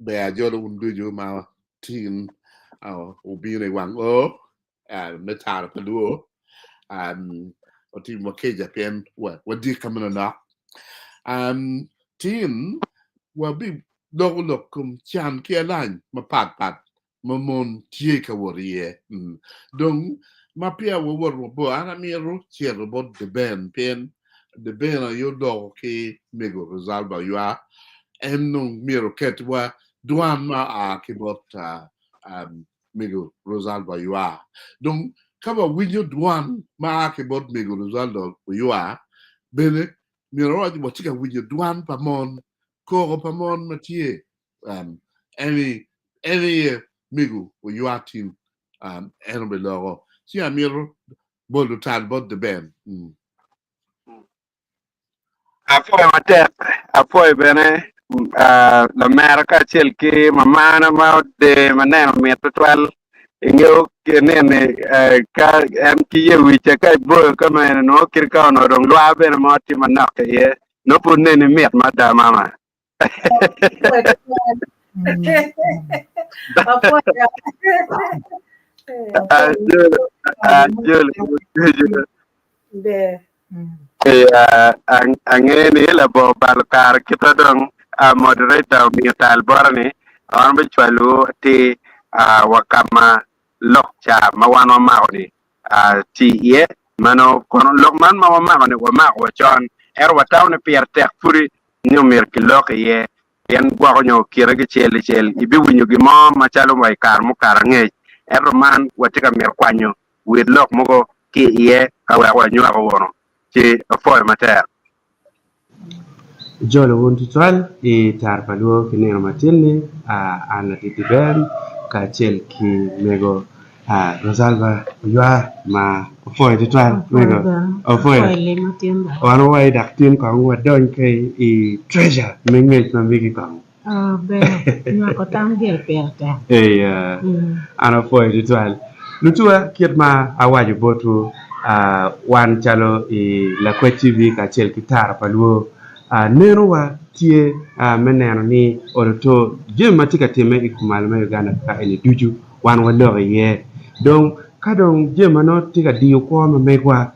Ber ajolo wun ducu ma tin wubino i wang oo me tara pa luo. Otimo kica pien wadika manonok. Tin wabiloko lok kom can ki alany mapatpat ma mon tye ka wot iye. Dong, ma peya wawoto mabor, an amito cito bot Deben pien Deben aye oloko ki Mego Rosalba Oywa. En dong myero oketwa dwan ma oa ki bot Mego Rosalba Oywa. Dong, ka wawinyo dwan ma a ki bot Mego Rosalba Oywa, bene myero wawac ni watye ka winyo dwan pa mon, koko pa mon ma tye Um, en en aye mego oywa tin um, en obiloko. Ci amito bolo tal bot The Ben. Mm. Apwoyo matek, apwoyo bene uh, lamera kacel ki mamana ma ode ma neno mit tutwal. Ingeyo nini uh, ka en ki ye wica ka iboyo ka mene nongo kit ka onongo dong lwar bene mo tye manok iye nongo pud neni mit mada mama. Ange ni labongo balo kare kita dong moderator omiyo tal bota ni an abicwalo atir wa ka ma lok ca ma wan wamako ni tye iye. Meno kono lok man ma wamako ni wamako wa con ento watamo ni pire tek pudi ni omyero kilok iye, pien gwoko nyo kite kicel licel ibiwinyo gin mo macalo wa i kare mukato angec, ento man watye ka mito kwanyo wit lok mogo ki iye ka wek wanywako wunu. Ci apwoyo matek. Ijolo wun tutwal i tara pa lwor ki nino matin-ni, an ladit Ben kacel ki mego Rosalba Oywa ma opwoyo tutwal mego opwoyo wan wawaco dok tin kong wadony ka i treasure me ngec ma megi kong. Ber nywako tam gire pire tek. Eya an apwoyo tutwal. Lutuwa kit ma awaco botwu wan calo i Lakwec TV kacel ki Tara pa Lwor nenowa tye me neno ni oloto jami ma tye ka timme i kumalo me Uganda kaka eni ducu wan waloko iye. Dong ka dong jami ma nongo tye ka diyo kwo ma megwa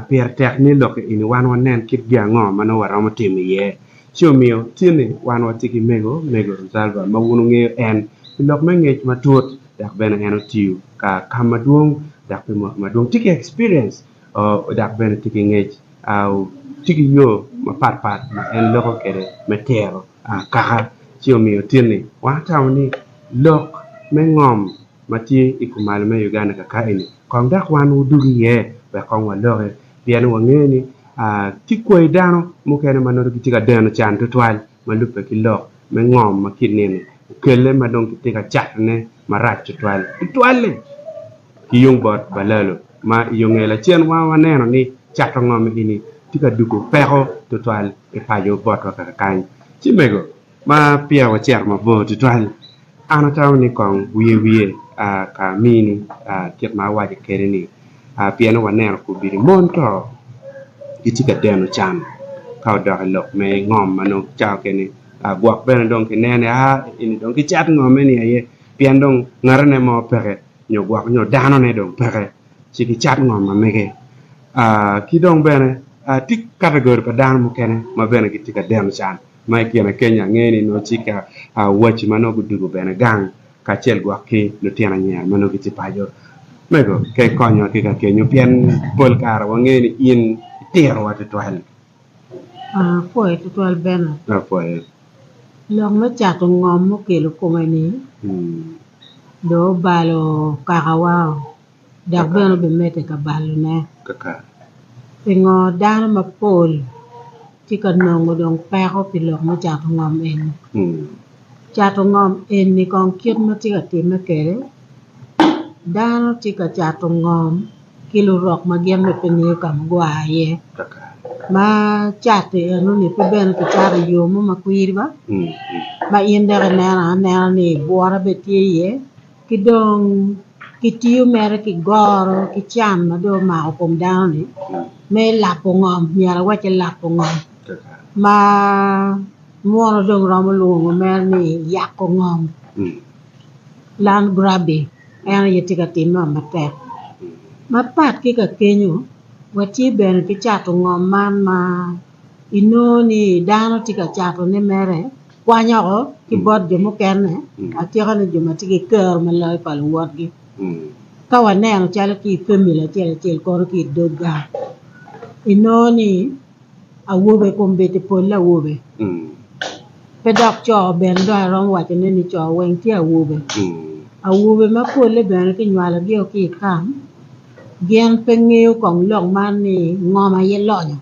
pire tek ni lok eni wan wanen kit gin ango ma nongo waromo timo iye. Ci omiyo tin-ni wan watye ki mego, Mego Rosalba, ma wun wungeyo en pi lok me ngec matut dok bene en otiyo ka ka madwong dok pi mwaka madwong. Tye ki experience dok bene tye ki ngec, tye ki yo mapat pat ma en loko kwede me tero kaka. Ci omiyo tin-ni wan watamo ni lok me ngom ma tye i kumalo me Uganda kaka eni kong dok wan wudug iye wek kong waloki pien wangeyo ni tye kwayi dano mukene ma nongo gitye ka deno can tutwal ma lubbe ki lok me ngom ma kit nino okelle ma dong kitye ka catone marac tutwal tutwalle ki yung bot balalo ma i yo nge lacen wa waneno ni cato ngom eni tye ka dugo peko tutwal i paco botwa kaka kany. Ci mego ma peya wacito mabor tutwal an atamo ni kong wiye wiye ka amini kit ma awaco kwede ni pien waneno kobedi mon to gitye ka deno can ka odok i lok me ngom ma nongo cawa kene gwok bene dong kineno ni aa eni dong kicat ngom eni aye pien dong ngatene mo peke nyo gwok nyo danone dong peke ci kicat ngom ma mege ki dong bene tye kategori pa dano mukene ma bene gitye ka deno can ma i kine kenyo angeyo ni nongo tye ka waci ma nongo gudugo bene gang kacel gwok ki lutino anyira ma nongo gitye paco. Mego ka ikonyowa ki ka kenyo pien pol kare wangeyo ni in itirowa tutwal. Apwoyo tutwal bene. Apwoyo. Lok me cato ngom mukelo kome-ni dong obalo kakawa dok bene obimedde ka balone. Pingo dano mapol tye ka nongo dong peko pi lok me cato ngom eni? Cato ngom eni kong kit ma tye ka timme kwede, dano tye ka cato ngom ki lurok ma gin bene pe ngeyo ka ma gua iye ma cat enoni pe bene kicato i yo mo ma kwiri ba ma in dok ineno anena ni bwura bene tye iye ki dong kitiyo mere ki goro ki can ma dong omako kom dano-ni me lapo ngom myero awacci lapo ngom ma. Muno dong romo lwongo mere ni yako ngom, land grabbing, en aye tye ka timme matek. Mapat ki ka kenyo, watye bene ki cato ngom man ma inongo ni dano tye ka catone mere kwanyo oko ki bot jo mukene atika ni jo ma tye ki kero me loyo pa luwotgi. Ka waneno calo ki i famili acel acel kono ki i dog gang, inongo ni awobe kombeddi polle awobe pe dok co bene dong aromo wacone ni co weng tye awobe. Awobe ma polle bene kinywalogio ki i kam gin pe ngeyo kong lok man ni ngom aye lonyo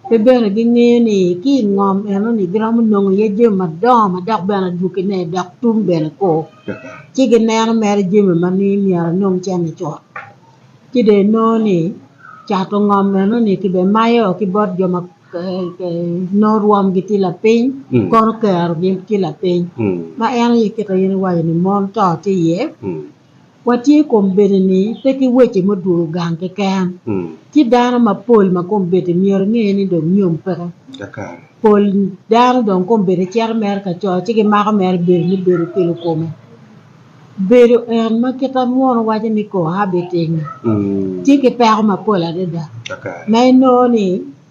pe bene gingeyo ni ki i ngom enoni giromo nongo iye jami madongo ma dok bene adwogine dok tum bene kur ci gineno mere jami ma ni myero anong cente cut. Ci dong inongo ni cato ngom enoni kibemayo ki bot jo ma nongo rwomgi tye lapiny kono kerogi tye lapiny ma en aye kite in iwaco ni mon to tye iye. Watye i kom bedi-ni pe ki weche mudwogo gang keken. Tye dano mapol ma kombeddi myero inge ni dong nyom peke. Pol dano dong kombeddi cito mere ka co ci gimako mere bedo ni bedo kelo kome. Bedo en ma kite munu waco ni cohabiting tye ki peko mapol adada ma inongo ni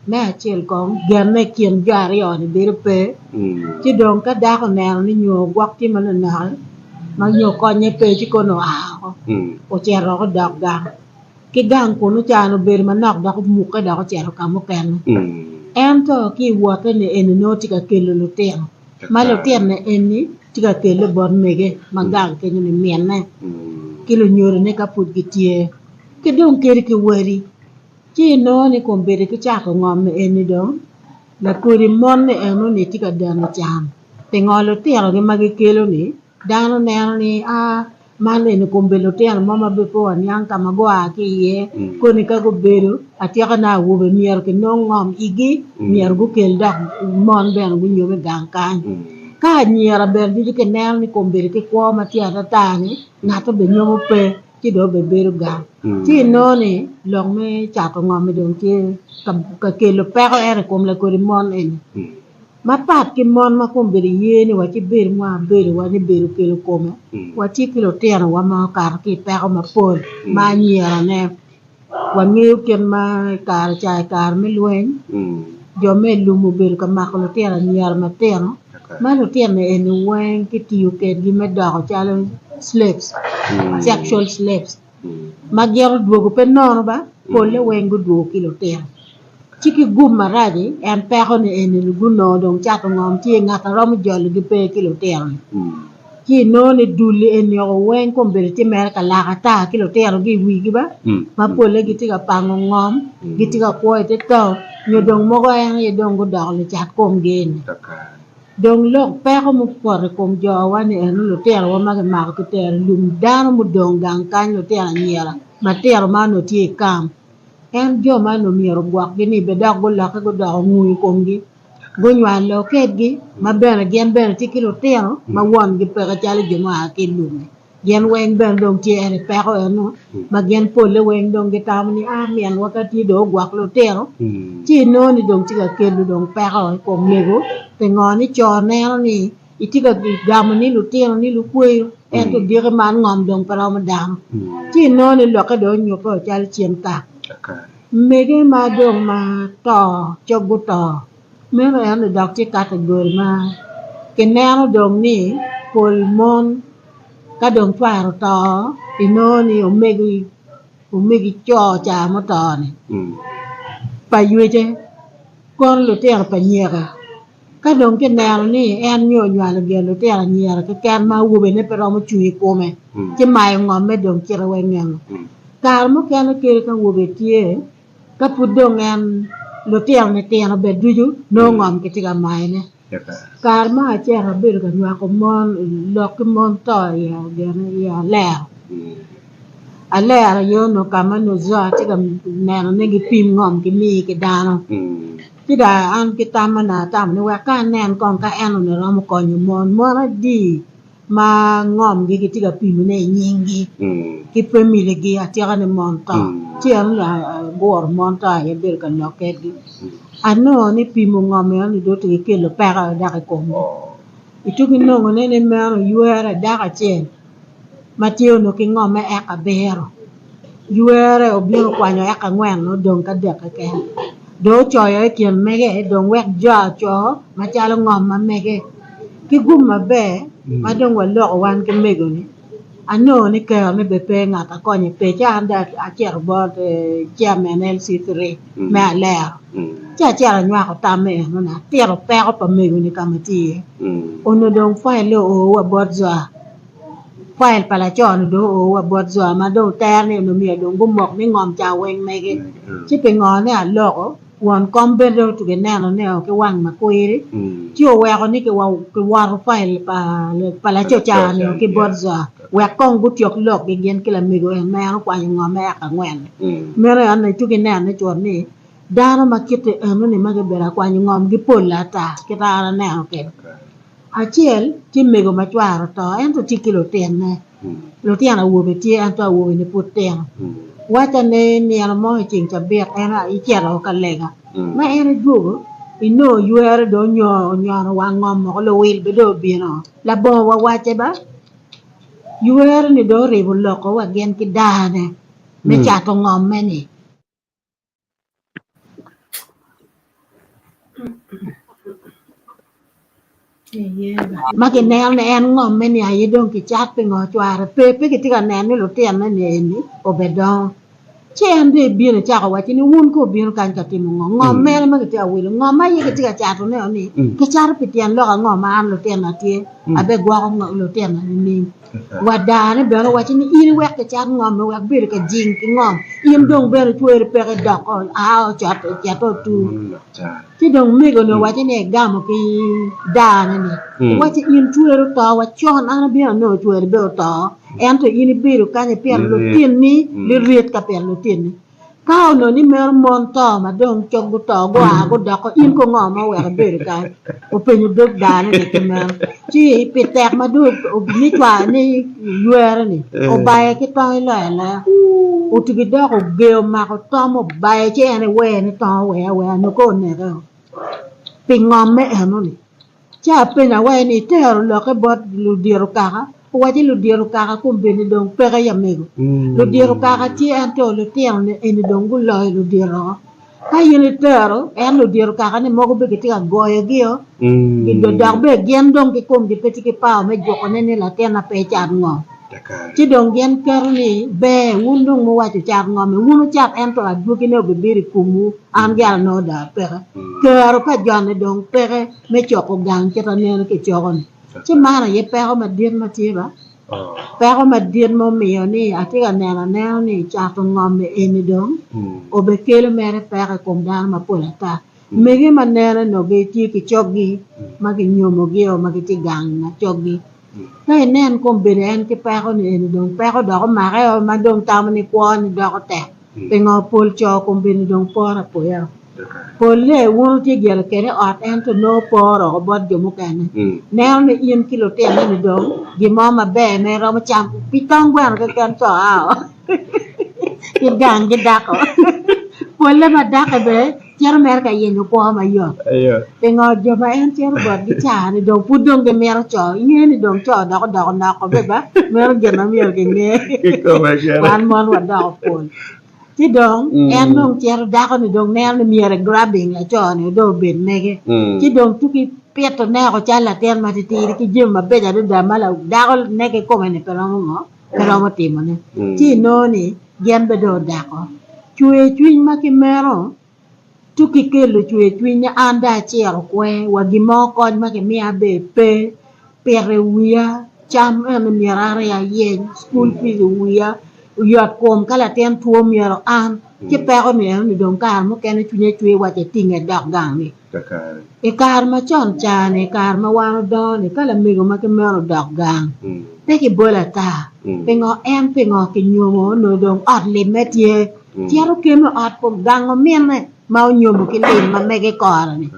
me acel kong genne i kin jo aryo-ni bedo pe ci dong ka dako oneno ni nyo gwok tye ma nonoki ma nyo konye pe ci kono oa woko ocito woko odok gang ki gang kunu can obedo manok dok omukke dok ocito ka mukene ento ki i wotte-ni eni nongo tye ka kelo lutino. Ma lutinone eni tye ka kelle bot mege ma gang kenyo ni minne ki lunyodone ka pud gitye ki dong kadi ki wadi ci inongo ni kombeddi ki cako ngom eni dong lakodi mon-ni enoni tye ka deno can pingo lutinogi ma gikelo ni Dano neno ni, 'A, man eni kombeddi lutino mo ma bene pe waniang ka ma gua ki iye, koni ka gubedo atikane awobe myero kinong ngom igi, myero gukel dok mon bene gunyom i gang kany. Ka anyira bene ducu kineno ni kombeddi ki kwo ma tye atata-ni, ngat-te binyomo pe, ci dong obibedo gang. Ci inongo ni lok me cato ngom-mi dong tye ka kelo peko ento i kom lakodi mon eni. Mapat ki mon ma kombeddi ye ni wacibed ma wabedowa ni bedo kelo kome, watye ki lutinowa ma okato ki i peko mapol ma anyirane. Wangeyo kit ma i kare ca i kare me lweny, jo me i lum obedo ka mako lutino anyira matino, ma lutino eni weng kitiyo kedgi me doko calo slaves, sexual slaves. ma gin odwogo pe nono ba, polle weng gudwogo ki lutino. Ci ki gum maraci, en peko ni eni ni gunongo dong cato ngom tye ngat a romo jologi pe ki lutino ni. Ci inongo ni dul-li eni oko weng kombeddi tye mere ka lak ata ki lutinogi i wigi ba, ma polle gitye ka pango ngom, gitye ka kwo i te taun, nyo dong mogo en aye dong gudoko lucat komgi eni. Dong lok peko mupoto i kom jowa ni eno lutinowa ma kimako kitero i lum dano mudong gang kany lutino anyira matino ma onongo tye i kam. En jo ma onongo myero ogwokgi ni be dok gulokke gudoko ngu i komgi gunywalo kedgi ma bene gin bene tye ki lutino ma wongi peke calo jo mua ki i lum-mi. Gin weng bene dong tye en i peko eno ma gin polle weng dong gitamo ni a minwa ka tye dong ogwok lutino ci inongo ni dong tye ka kelo dong peko i kom mego pingo ni co neno ni itye ka gamo ni lutino ni lukweyo ento diki man ngom dong pe romo dano ci inongo ni lokke dong onyupe o calo cen kak mege ma dong ma to cog guto Meno eno dok tye kategori ma kineno dong ni pol mon ka dong cware oto inongo ni omegi omegi co ca muto-ni pa ywece kono lutino pa nyeke ka dong kineno ni en nyo onywalo gin lutino anyira keken ma awobene pe romo cung i kome ci mayo ngomme dong cito wa inge kare mukene kadi ka awobe tye Ka pud dong en lutinone tino bed ducu, nongo ngom kitye ka mayone. Kare mo acel abedo ka nywako mon lok ki mon to i alero. Alero aye onongo ka ma onongo co tye ka neno ni gipim ngom gimi ki dano. Ci dong an ki tamma onongo atamo ni wek ka anen kong ka en onongo romo konyo mon. Mon adi? ma ngomgi gitye ka pimone i nyinggi ki pemiligi atika ni mon to ci en aguro mon to aye bedo ka lok kedgi anongo ni pimo ngom enoni dong tye ka kelo peko dok i komgi ituko inongone ni meno ywere dako acel ma tye onongo ki ngom me eka abiro ywere obino okwanyo eka angwen odong ki adek keken dong ocoyo i kin mege dong wek jo oco macalo ngom ma mege. Ki gum maber ma dong waloko wan ki mego-ni, anongo ni kerone bene pe ngat a konye pe ci an dong acito bot chairman LC3 me Alero ci acito anywako tam enoni atito peko pa mego-ni ka ma tye iye. Onongo dong fail-le oo wa bot Zoa, fail pa laco-ni dong oo wa bot Zoa ma dong tere ni onongo myero dong gumok ni ngom ca weng mege ci pingo ni aloko Won kom bene dong otugo eneno ne o ki wang ma kwiri, ci oweko ni kiwoto fail pa laco ca-ni ki bot Zoa wek kong gutyek lokgi gin ki lamego en ma en okwanyo ngom me eka angwen-ni. Meno aye onongo itugo ineno ni cut ni dano ma kite enoni ma gibedo akwanyo ngom gipol ata kit ma an aneno kwede. Acel tye mego ma cware oto ento tye ki lutinne. Lutino awobe tye ento awobe-ni pud tino. Wacca ni nino mo i ceng cabit en icito ka lega. Ma en edwogo, inongo ywere dong onyono wang ngom woko, luwil bene dong obino. Labongo wawacce ba, ywere-ni dong oribo loko wa gin ki daane me cato ngomme-ni. Ma kineno ni en ngomme ni aye dong kicat pingo cware pe pe kitye ka neno ni lutinone ni eni obedongo ci en dong ebino ecako wacci ni wun kono wubino kany ka timo ngo ngom mene ma kitye ka wilo ngom ma aye kitye ka catone ni kicato pi tyen lok ango ma an lutinona tye abegwoko lutinona nining? Wa daane bene owacce ni, In iwek kicat ngom-mi wek bedo ka jing ki ngom, in dong bene cweri peke doko aa ocoto ocito otur. Ci dong mego-ni owacce ni egamo ki daane-ni, owacce, In cweri oto wa con, an abino anongo cweri bene oto, ento in ibedo kany ipito lutinni lirit ka pito lutinni. Ka onongo ni meno mon to ma dong cok guto gua gudoko, in kono ngo ma oweko ibedo kany? Openyo dog dano-ni ki meno. Ci pi tek ma dong ni cware ni ywere-ni, obaye ki tong iloyo aloya. Otugi dok ogeyo omako tom obaye ci en ewer ni tong ower aweya nyo ka oneke-o pi ngomme eno-ni. Ci apenyo awaci ni, Itero lokke bot ludito kaka? Owacci, Ludito kaka kombeddi dong peke ya mego. Ludito kaka tye ento lutino eni dong guloyo ludito oko. Ka in itero, en ludito kaka-ni mogo bene gitye ka goyogio, dok bene gin dong kikomgi pe tye ki power me jukone ni latinna pe ecat ngo. Ci dong gin keto ni, Ber, wun dong muwaco wucat ngom-mi, wun wucat ento adwogine obibedo i komwu, an gire anongo dong apeke. Kero pa jo-ni dong peke me coko gang kit aneno kicoko-ni. Ci man aye peko madit ma tye ba? Peko madit ma omiyo ni atye ka neno anena ni cato ngom-mi eni dong obekelo mere peko i kom dano mapol ata. Mege ma nene onongo gitye ki coggi ma kinyomogi-o ma gitye gang ma coggi. Ka inen kombeddi en ki peko ni eni dong peko dok omake o ma dong tamo ni kwo ni doko tek. Pingo pol co kombeddi dong poro apoya o? Polle wun wutye gire kede i ot ento nongo poro oko bot jo mukene. Neno ni in ki lutinne ni dong gin mo maber ma iromo camo pi tong gweno keken co a o ki gang ki dako. Polle ma dake bene cito mere ka yenyo kwo mayot. Pingo jo ma en cito botgi ca-ni dong pud dong gimito co? Inge ni dong co dok odoko noko be ba? Meno gin ma myero kinge. Wan mon wadoko pol. Ci dong en dong cito dako-ni dong neno ni myero egrabbing laco-ni dong obed mege. Ci dong tuki pito neko calo latin matitidi ki jami mabeco adada ma dako ne kikome-ni pe romo ngo? Pe romo timone. Ci inongo ni gin bene dong odako cwer cwiny ma ki meno tuki kelo cwer cwiny ni an dong aciro kwer wa gin mo kony ma kimiya bene pe pito i wiya cam eni myero arye ayeny cukul pic i wiya oyot kom ka latin two myero an ci peko ni enoni dong kare mukene cwinye cwer waci etinge edok gang ni. I kare macon ca-ni, i kare ma wan odongo-ni, ka lamego ma ki meno odok gang, pe kibolo ata. Pingo? En pingo kinyomo onongo dong ot limme tye. Cito kemo i ot kom gang ominne. ma onyomo ki lim ma mege kore-ni.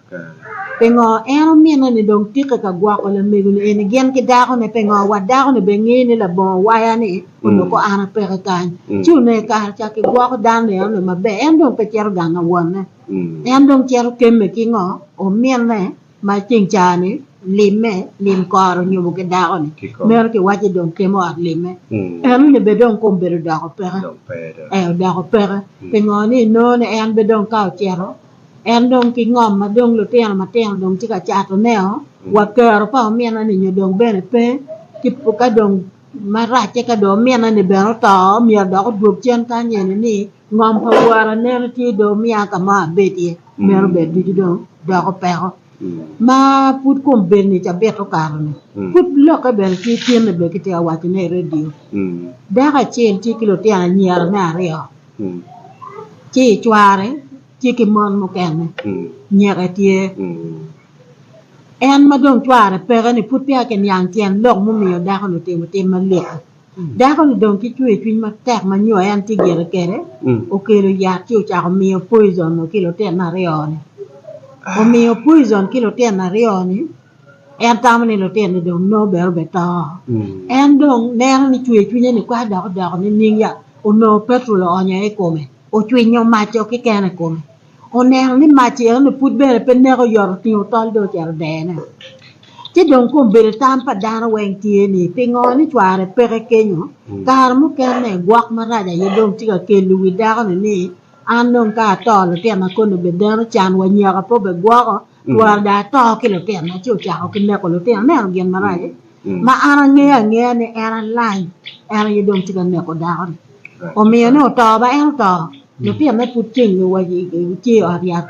Pingo en ominne-ni dong tike ka gwoko lamego-ni eni gin ki dakone? Pingo wa dako-ni bene ngeyo ni labongo waya-ni onongo ko an apeke kany? Ci onongo i kare ca kigwoko dano-ni enoni maber, en dong pe cito gang ka wonne. En dong cito kemme ki ngo? Ominne. Ma ceng ca-ni, limme, lim kore onyomo ki dako-ni. Meno kiwacci dong kemo ot limme. Enoni bene dong kome bedo odoko peke. Ee, odoko peke. Pingo ni inongo ni en bene dong ka ocito, en dong ki ngom ma dong lutino matino dong tye ka catoneo, wa kero pa ominne-ni nyo dong bene pe, ki ka dong maracce ka dong ominne-ni bene oto, myero dok odwog cen kany eni ni Ngom pa wora neno tye dong omiya ka mo abed iye, meno ber ducu dong doko peko. Ma pud kom bed ni cabit okato ni, pud lokke bene tye tinne bene kitye ka waco ne i radio. Dako acel tye ki lutino anyira me aryo, ci cware tye ki mon mukene, nyeke tye. En ma dong cware peke ni pud peya kiniang tyen lok mumiyo dako-ni otimo tim malik-ki. Dako-ni dong ki cwercwiny matek ma nyo en tye gire kwede, okelo yat ci ocako miyo poison ki lutino aryo-ni. Omiyo poison ki lutino aryo-ni, en tamo ni lutino-ni dong nongo bene obito. En dong neno ni cwercwinye-ni kwar dok odoko nining ya, onongo petrol oonyo i kome, ocwinyo mac-co keken i kome. Oneno ni mac enoni pud bene pe neko oyot otingo tol dong ocito odene. Ci dong kombeddi tam pa dano weng tye ni pingo ni cware peke kenyo, kare mukene gwok marac aye dong tye ka kelo wi dako-ni ni an dong ka ato lutinona koni obedeno can wa nyaka pe obegwoko twero dong ato ki lutinona ci ocako ki neko lutino ineno gin marac ma an angeyo angeya ni en alany en aye dong tye ka neko dako-ni omiyo ni oto ba en oto. Lutinone pud ceng tye i ot yat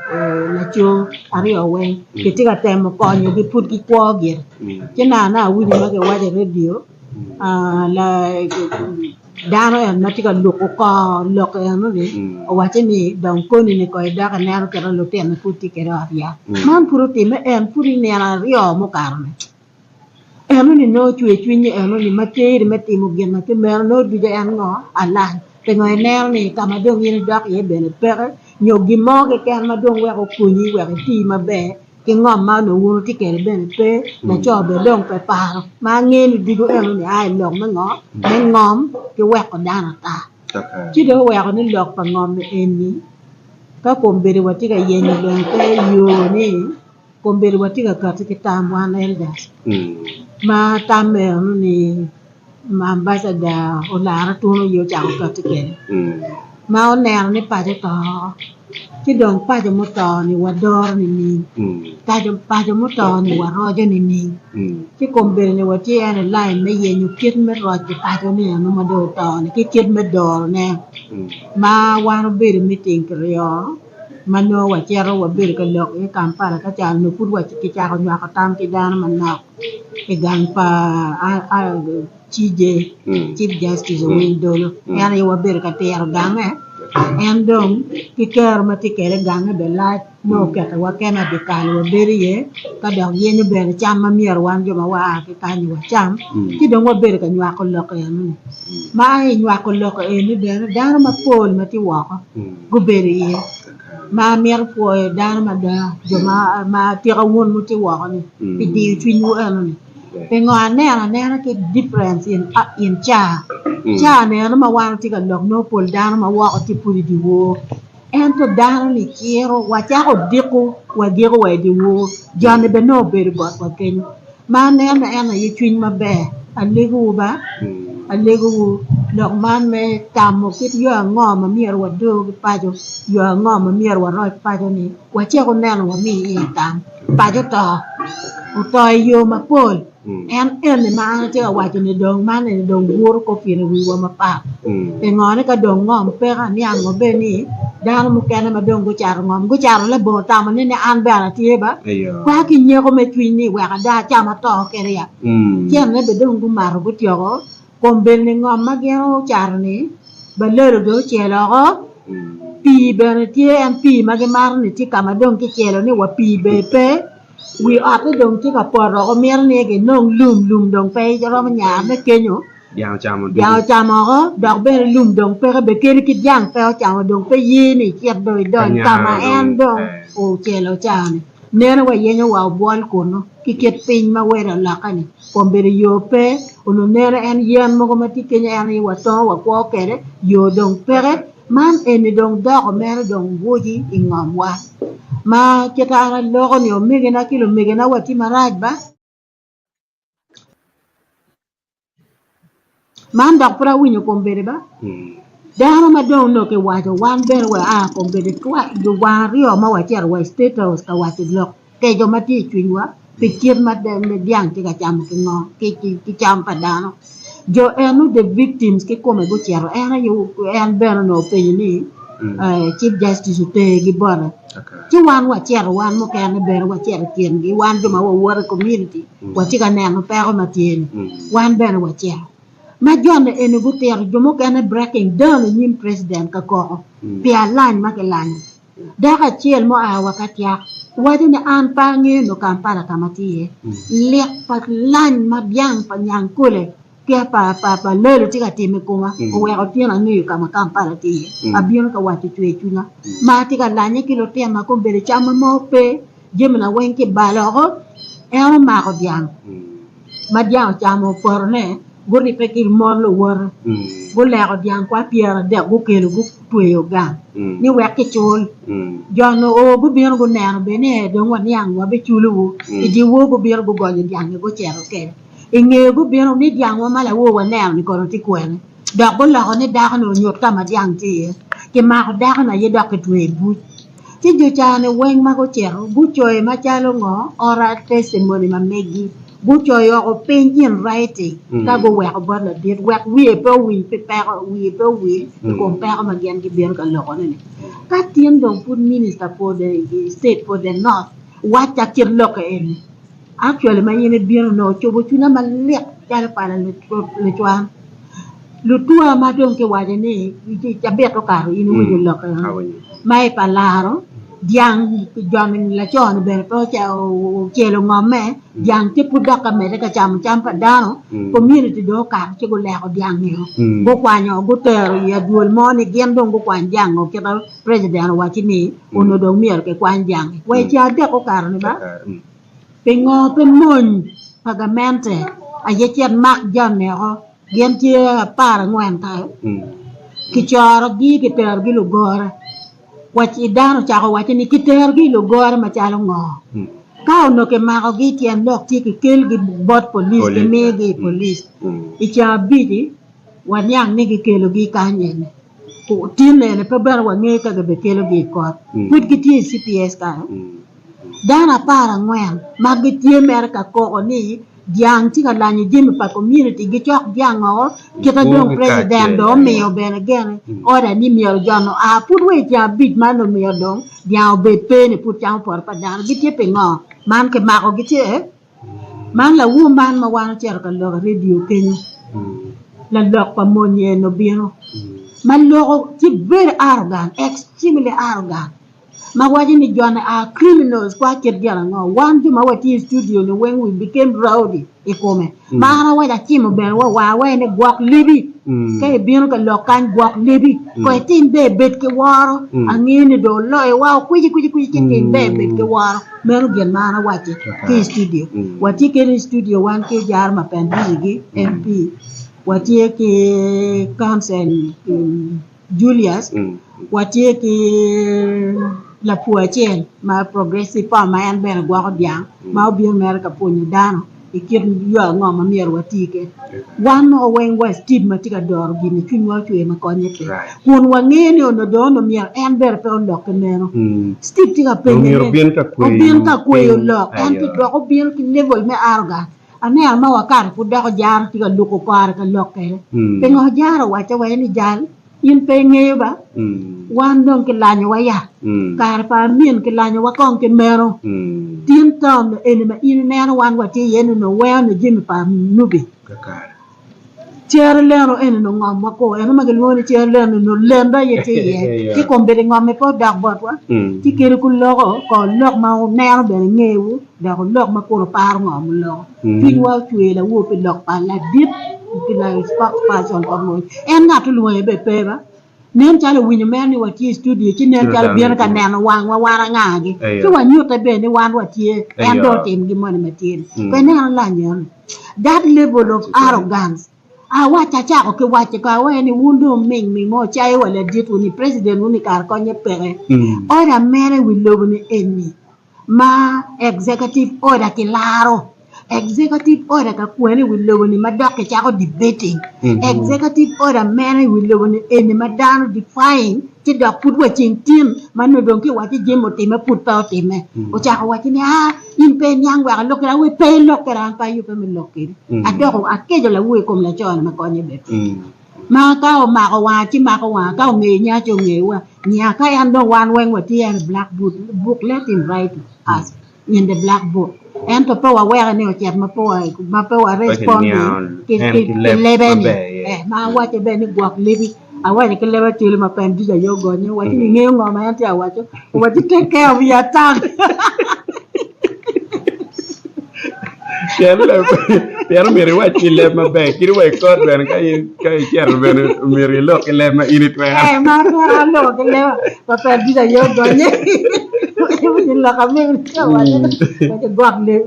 laco aryo weng kitye ka temo konyogi pud gikwo gire ci naka awinyo ma kiwaco i redio dano eni ma tye ka luko kor lok enoni owacce ni dong koni-ni kong idok ineno kit ma lutinone pud tye kwede i ot yat man pud otimme en pud i nino aryo mukato-ni. Enoni nongo cwer cwinyi enoni ma teri me timo gin ma ki meno nongo ducu en ngo? Alany. Pingo ineno ni ka ma dong in idok iye bene peke nyo gin mo keken ma dong wek okonyi wek iti maber ki ngom ma onongo wun wutye kwede bene pe? Laco bene dong pe paro. Ma angeyo ni ducu enoni a i lok me ngo? Me ngom ki weko dano ata. Ci dong oweko ni lok pa ngom eni ka kombeddi watye ka yenyo bene pe yo ni Kombeddi watye ka kati ki tam wan elders ma tamme eno ni ambassador Olara Tunu aye ocako kati kwede ma oneno ni paco oto ci dong paco muto ni wadoro nining paco muto ni waroco nining ci kombeddi ni watye eno i line me yenyo kit me roco paco ni eno ma dong oto ni ki kit me dorone ma wan obedo i meeting kiryo. ma nongo wacito wabedo ka lok i Kampala ka ca onongo pud kicako nywako tam ki dano manok i gang pa CJ, Chief Justice Owiny Dolo, en aye wabedo ka tiro gange, en dong ki kero ma tye kwede gange bene lac nongo oketowa kene dyekal wabedo iye ka dok yenyo bene cam ma myero wan jo ma waa ki kany-nyi wacam ci dong wabedo ka nywako lok eno-ni ma i nywako lok eni bene dano mapol ma tye woko gubedo iye ma amito pwoyo dano mada jo ma tika wun wutye woko ni pi diyo cwinywu eno ni pingo aneno anena ki difference in caa caa ni eno ma wan watye ka lok nongo pol dano ma woko tye pud i dyewor ento dano ni ciro wacako odiko wagiko wa i dyewor joni bene nongo obedo botwa kenyo Ma aneno en aye cwiny maber. Alegowu ba, alegowu lok man me tamo kit yo ango ma myero wador ki paco, yo ango ma myero waroc paco-ni, wacek wuneno wami iye tam. Paco oto, oto i yo mapol. En eni ma an atye ka waco-ni dong man eni dong guro kor pino wiwa mapat. Pingo ni ka dong ngom peke aniango bene ni dano mukene ma dong gucato ngom gucato labongo tamo ni ni an bene atye ba kwa ki nyeko me cwiny ni wek ada acam ato kede ya cene bene dong gumato gutyeko kombeddi ni ngom ma gin ocato ni balelo dong ocelo oko pii bene tye en pii ma gimato ni tye ka ma dong kicelo ni wa pii bene pe wi otte dong tye ka poto oko mito ni ginong lum lum dong pe romo nyarone kenyo. Dyang ocamo ducu. Dyang ocamo oko, dok bene lum dong peke, bene kadi ki dyang pe ocamo dong pe ye ni icit dong idony ka ma en dong ocelo ca-ni. Neno wa yenyo wa obwol kunnu ki kit piny ma weather olokke-ni. Kombeddi yo pe, onongo neno en yen mogo ma tye kenyo en aye watongo wakwo kwede, yo dong peke. Man eni dong doko mere dong buci i ngomwa. Ma kit an aloko-ni omegina ki lumegina watye marac ba? Man dok pud awinyo kombeddi ba, dano ma dong onongo kiwaco wan bene wa a kombeddi wang aryo ma wacito wa i state house ka waco lok keco ma tye i cwinywa pi kit ma dyang tye ka camo ki ngo ki cam pa dano. Jo eno the victims kikome gucito en aye en bene onongo openyo ni chief justice otergi bote ci wan wacito wan mukene bene wacito i kingi wan jo ma wawoto i community Watye ka neno peko ma tye-ni. Wan bene wacito. Ma jone eni gutito, jo mukene breaking down i nyim president ka koko pi alany ma kilanyo. Dako acel mua wa ka tyak waco ni an pe angeyo nyo Kampala ka ma tye iye. Lik pa lany ma dyang pa nyangkole ki pa pa lelo tye ka timo i koma oweko tin angeyo ka ma Kampala tye iye. Abino ka waco cwer cwinya ma atye ka lanye ki lutinona kombeddi camma mo pe. Jamina weng kibalo oko, en omako dyang ma dyang ocamo potone, guribbe ki mon luwote, guleko dyang kwa pyeradek gukelo gutweyo gang ni wek kicul. Jo-nu oo gubino guneno bene ni ee dong waniang wabiculowu. I dyewor gubino gugonyo dyang-ngi gucito kwede. I ngeye gubino ni dyangwa ma lawor waneno-ni kono tye kwene? Dok guloko ni dako-ni onyut ka ma dyang tye iye. Kimako dako-ni aye dok kitweyo i buc. Ci jo ca-ni weng ma gucito gucoyo macalo ngo oral testimony ma megi gucoyo oko piny in writing ka guweko bot ladit wek wiye pe owil pi peko wiye pe owil i kom peko ma gin gibino ka lokone ni. Ka tin dong pud minister for the state for the north wacca kit lokke eni actually ma in ibino nongo ocobo cwinya malit calo pala lucwan. Lutua ma dong kiwaco ni cabit okato in iwinyo lok ma i pa laro dyang joni laco ni bene pe ocelo ngomme dyang tye pud dok ka medde ka camo cam pa dano community dong okato ci guleko dyang nio gukwanyo gutero i adwol mo ni gin dong gukwany dyang o kita president owaci ni onongo dong myero kikwany dyang wa i ceng adek okato ni ba. Pingo pe mony pa gamente aye cit mak jami oko? Gin tye aparangwen kayo. Kicorogi kiterogi lugore. Wac i dano ocako wacce ni kiterogi i lugore macalo ngo? Ka onongo kimakogi tyen lok tye kikelgi bot police kimigi i police. I ceng abici waniang ni gikelogi kany eni. Tin eni pe bene wangeyo ka gibikelogi i kot. Pud gitye i CPS kayo. Dano aparangwen ma gitye mere ka koko ni dyang tye ka lanyo jami pa community gicok dyang oko kita dong president dong omiyo bene gene order ni myero jo-nu oa pud wa i ceng abic man omiyo dong dyang obed pe ni pud camo poto pa dano gitye pingo man kimako gitye man lawur man ma wan ocito ka lok i radio kenyo lalok pa mony en obino ma loko tye very arrogant extremely arrogant. ma waco ni jone are criminals kwa kit gin ango wan jo ma watye i studio ni weng we became rowdy i kome ma an awaco acimo bene wa war wa ni gwok lebi ka ibino ka lok kany gwok lebi ko itim ber bed ki woro angeyo ni dong oloyo wa okwici kwici kwici ci tim ber bed ki woro meno gin ma an awaci ki i studio watye kede i studio wan ki Jaro Mapenduzzi gi MP watye ki council Julius, Watye ki lapur acel ma Progressive Farm ma en bene gwoko dyang ma obino mere ka pwonyo dano i kit yo ango ma myero wati kwede. Wan mogo weng wa Steve ma tye ka doro gin-ni cwinywa ocwer ma konye pe kun wangeyo ni onongo dong onongo myero en bene pe olok ki meno. Steve tye ka penye ni obin ka kweyo lok ento dok obino ki level me arrogance. Aneno ma wakato pud dok ojaro tye ka luko kore ka lok kwede. Pingo ojaro owacce wai ni jal in pe ingeyo ba? Wan dong kilanyowa ya. Kare pa Amin kilanyowa kong ki meno. Tin town eni ma in ineno wan watye iye ni onongo weo ni jami pa Nubi. Cere leno eni onongo ngomwa kor, eno ma gilwongo ni cere leno onongo lendo aye tye iye. Ci kombeddi ngom-mi pe odok botwa, ci kadi guloko kor lok ma wuneno bene ingewu, dok wulok ma kun wuparo ngo muloko. Cwinywa ocwer lawor pi lok pa ladit. Spokesperson pa mony. En ngat olwonge bene pe ba. Nen calo owinyo mere ni watye i studio ci nen calo bino ka neno wangwa wan angagi. Ci wanyute bene ni wan watye, en dong otim gin moni ma tye-ni. Pe ineno lany eno? That level of arrogance. Awaco acako ki waco ka awaco ni wun dong wuming ming mo wucayo wa laditwu ni president wu ni kare konye peke. Order mere i wi lobo ni eni ma executive order kilaro. Executive order ka kwene i wi lobo ni ma dok kicako debating. Executive order mene i wi lobo ni eni ma dano defying ci dok pud wa ceng tin ma nongo dong kiwacci jami otime pud pe otime. Ocako wacci ni aa in pe iniang wek alok kwede awe pe ilok kweda an pe ayubbe me lok kwedi. Adoko akeco lawor i kom laco ni ma konye bene pe. Ma ka omako wanga ci mako wanga ka ongeyo nya ci ongeyo wa nya ka en dong wan weng watye en i black book let him write us. In the black book ento pe waweke ni ocit ma pe wa ma pe wa respond ki ki lebe ni ma awace bene ni gwok lebi awace ki leb acoli ma pen ducu aye ogonye owaci ni ingeyo ngo ma en tye awaco owaci take care of your tongue. Pien leb pien omyero iwac ki leb maber kadi wa i kot bene ka ka icito bene omyero ilok ki leb ma in itwero. Eh, ma atwero aloko ki leba ma pe ducu aye ogonye. Iwinyo lok amego ni ka waco waco gwok leb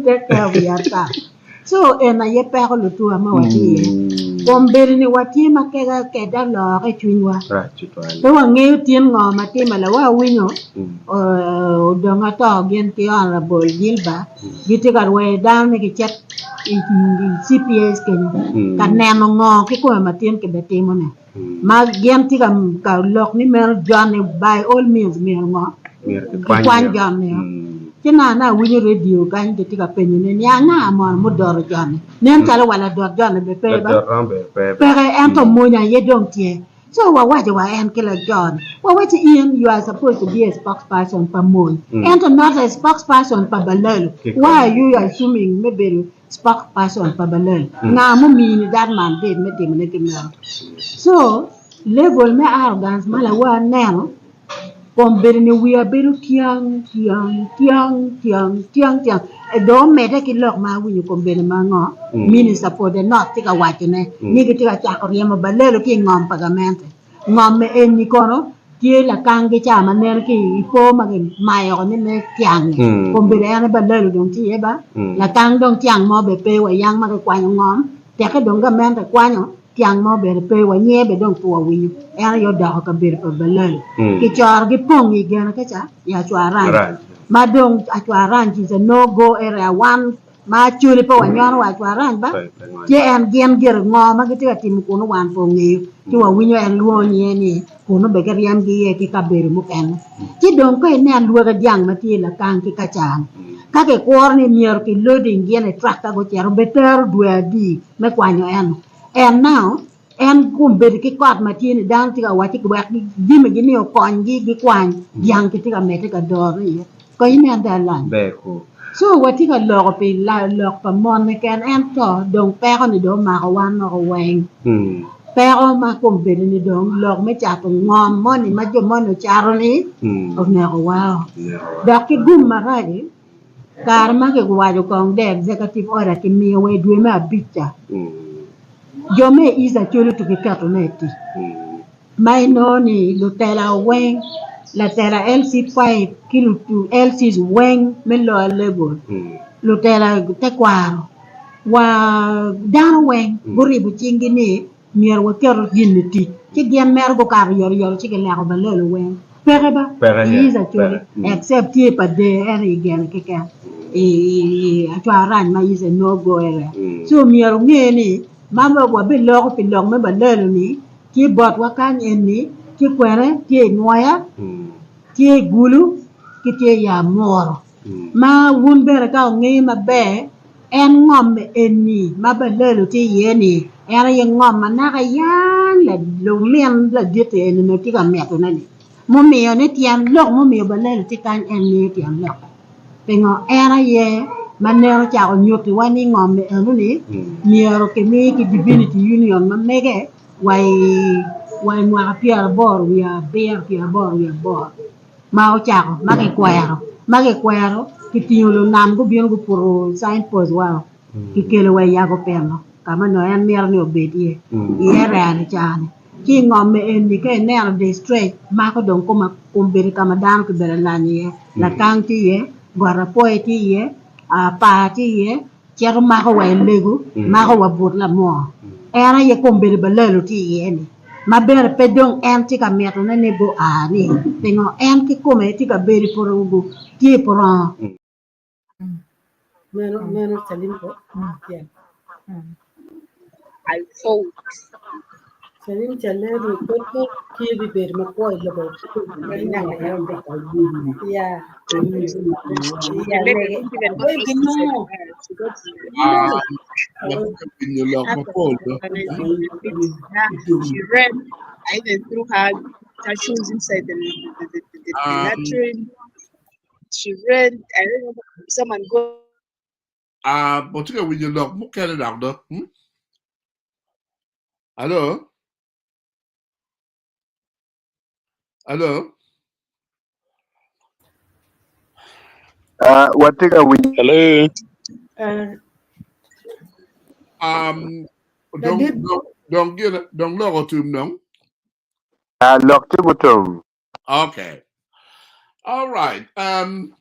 take care of your tongue. So en aye peko lutuwa ma watye iye. Kom bedo ni watye ma kega keda oloke i cwinywa. Rac tutwal. Pe wangeyo tin ngo ma time lawa awinyo odong ato gin ki Honorable Gilbert gitye ka rweyo dano ni gicit i CPS kenyo ka neno ngo kikome ma tin kibitimo ne ma gin tye ka lok ni meno John-ni by all means myero ngo kikwany John-ni ci naka awinyo radio kany gitye ka penyo ne ni anga mono mudoto John-ni nen calo wa ladot John-ni bene pe ba peke ento mony aye dong tye So wawaco wa en ki laco-ni, wawacci in you are supposed to be a spokesperson pa mony, ento not a spokesperson pa balalo. Why are you assuming me bedo spokesperson pa balalo? Nga mumini that mandate me timone ki meno? So level me arrogance ma lawa aneno Kom bedo ni wiya bedo tyang, tyang, tyang, tyang, tyang, tyang. Dong omedde ki lok ma awinyo kom bedo ma ngo? Minister for the North tye ka wacone ni gitye ka cako ryemo balelo ki i ngom pa gamente. Ngom me eni kono tye lakanggi ca ma nen ki i po ma kimayo ni me tyang-ngi. Kom bedo en aye balelo dong tye iye ba. Lakang dong tyang mo bene pe wa yang ma kikwanyo ngom tekke dong gamente kwanyo Tyang mo bene pe, wanyer bene dong pe wawinyo. En aye odoko kabedo pa balalo. Kicoro gipong i gene ka ca i Acwaranj. Ma dong Acwaranj is a no go area wan ma Acholi pe wanyono wa Acwaranj ba. Ci en gin gire ngo ma gitye ka timo kunu wan pe ongeyo. Ci wawinyo en lwongo nyinge ni kunu bene giryemgi iye ki kabedo mukene. Ci dong ka inen lwaki dyang ma tye i Lakang ki Kacar-ni, ka kikuro ni myero ki loading gin i truck ka gucito betero dwe adi me kwanyo eno. And now, en kombeddi ki kot ma tye ni dano tye ka wacci wek jami gi ni okony gi gikwany dyang ki tye ka medde ka doro iye. Kong inen dong alany. Ber ku. So watye ka loko pi lok pa mon keken ento dong peko ni dong omako wan woko weng. Peko ma kombeddi ni dong lok me cato ngom moni ma jo moni ocato ni oneko wa o. Dok ki gum marac Kare ma kiwaco kong the executive order kimiyo wa i dwe me abic ca, jo me East Acholi to giketone i tic. Ma inongo ni lutela weng, latela LC five ki LCs weng me lower level, lutela tekwaro wa dano weng guribo cinggi ni Myero waketo gin i tic. Ci gin mere gukato oyotoyot ci gileko balelo weng. Peke ba? Peke He is actually except tye pa dee ento i gene keken i acwarac ma is a no go area. So myero wunge ni ma wabiloko pi lok me balelo ni tye botwa kany eni tye kwene tye i Nwoya tye i Gulu ki tye i Amuru. Ma wun bene ka wungeyo maber, en ngom eni ma balelo tye iye-ni, en aye ngom ma naka yang lumin ladit-ti eni onongo tye ka mitone-ni. Mumiyo ni tyen lok mumiyo balelo tye kany en ngeyo tyen lokke. Pingo? En aye ma nen ocako nyutiwa ni ngom eno-ni myero kimi ki Divinity Union ma mege wa i mwaka pyeraboro wiye abiro pyeraboro wiye aboro. ma ocako ma kikwero ma kikwero kitingo lunam gubino guputo sign post wa kikelo wa i Yagopeno. ka ma nongo en mito ni obed iye i area ni ca ni. Ci i ngom me eni ka ineno the stretch mako dong koma kom bedo ka ma dano kibedo lanyo iye, lakang tye iye, got apoya tye iye, par tye iye, cito mako wa i lego, mako wa but lamwor. En aye kom bedo balalo tye iye ni ma bene pe dong en tye ka mitone ni gua ni pingo en kikome tye ka bedo i poto tye i purongo. Meno meno Salim ko. Yeah. I fought. Salim Chalero koko tye bibedo makwo i lobo. Yeah. The Yeah, lady lege. didn't even go Oi, to suicide ginongo. her. She got Ah, Oh, winyo lok after mapol do. organizing the beat her, she ran. I even threw her her shoes inside the the, the, the, the, the Um, latrine. She ran. I remember someone go ah, watye ka winyo lok mukene dok do. Hmm? Alo? Alo? Uh, watye ka winyo Hello. uh, Um, dong ladit dong dong gin dong lok otum dong. uh, lok tye mutum. Okay. All right. Um,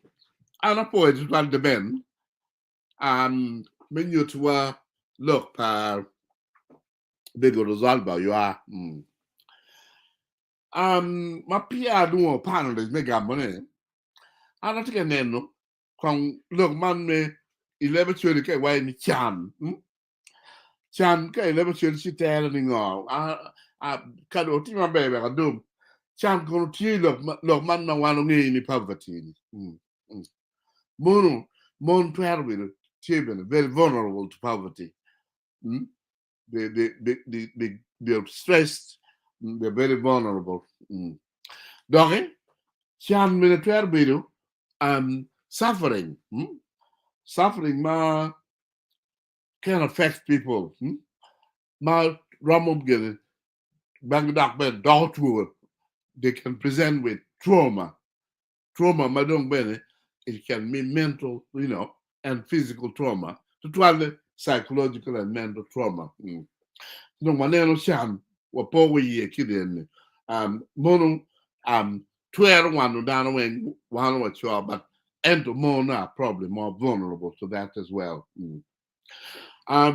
an apwoyo tutwal The Ben. Um, me nyutiwa lok pa Bego Rosalba Oywa. Mm. Um, ma peya adwongo panelist me gamone, an atye ka neno kong lok man me i leb Acholi ka iwaco ni can. Mm? Can ka i leb Acholi ci tere ni ngo? Ah, ah, ka dong otim maber wek adum. Can kono tye i lok, ma- lok man ma wan ongeyo ni poverty ni. Mm. Mm. Mono, mon twero bedo tye bene very vulnerable to poverty. Mm? They, they're stressed, they're very vulnerable. Mm. Doki, can bene twero bedo suffering. Mm? Suffering ma can affect people. Mm? Ma romo gene bang dok bene doko two. They can present with trauma. Trauma ma dong bene it can be mental, and physical trauma. Tutwalle psychological and mental trauma. Mm. Dong waneno can wapoko iye ki deni. Mono twero wano dano weng wano waco but ento mono are probably more vulnerable to that as well. Mm.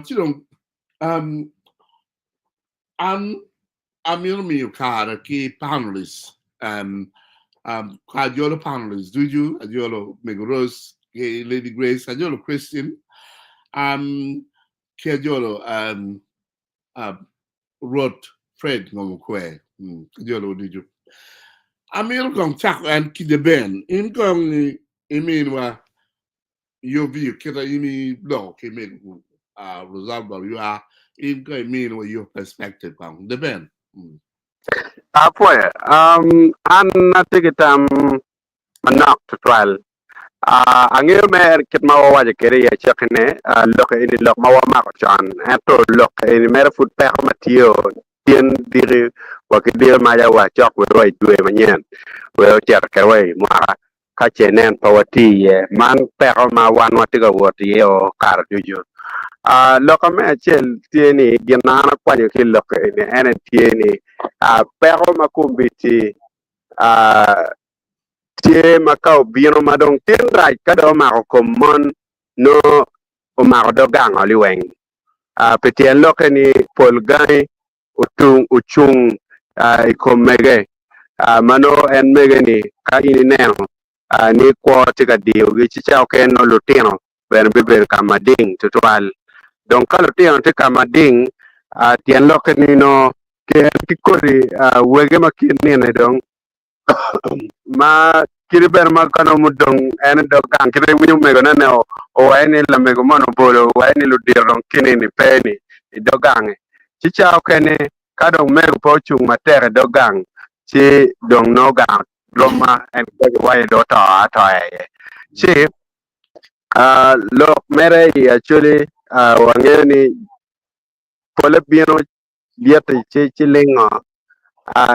Ci dong an amito miyo kare ki panelists ka ajolo panelists ducu ajolo Mego Rose ki Lady Grace ajolo Christian ki ajolo Rwot Fred Ngomokwe ajolo ducu. Amito kong cako an ki The Ben in kong iminwa your view kita in iloko ki Mego Rosalba Oywa in kong iminwa your perspective kong The Ben. Mm. Apwoyo. An atye ki tam manok tutwal. Angeyo mere kit ma wawaco kwede i acakine, lok eni lok ma wamako con, ento lok eni mere pud peko ma tye o tyen diki wa ki diki maca wa cok kwede wa i dwe manyen wek ocito kwede wa i mwaka ka ce nen pe watye iye. Man peko ma wan watye ka wot iye o kare ducu. Loka me acel tye ni gin ma an akwanyo ki i lok eni ene tye ni peko ma kombeddi tye ma ka obino ma dong tin rac ka dong omako kom mon nongo omako dog gang oli weng. Pi tyen lokke ni pol gangi otung ocung i kom mege ma nongo en mege ni ka in ineno ni kwo tye ka diyogi ci ca okene nongo lutino bene bibedo ka mading tutwal. Dong ka lutino tye ka mading tyen lokke ni nongo en ki kodi wege ma kit nine dong ma kite bene ma ka nongo mudong en i dog gang kite iwinyo omegone ne owaco ni lamego moni obolo owaco ni ludito dong kinini pe ni i dog gange ci ca okene ka dong mego pe ocung matek i dog gang ci dong nongo gang rom ma en pe giwaco dong oto atoya iye ci lok mere i Acholi wangeyo ni pole bino lyeti ci ci lingo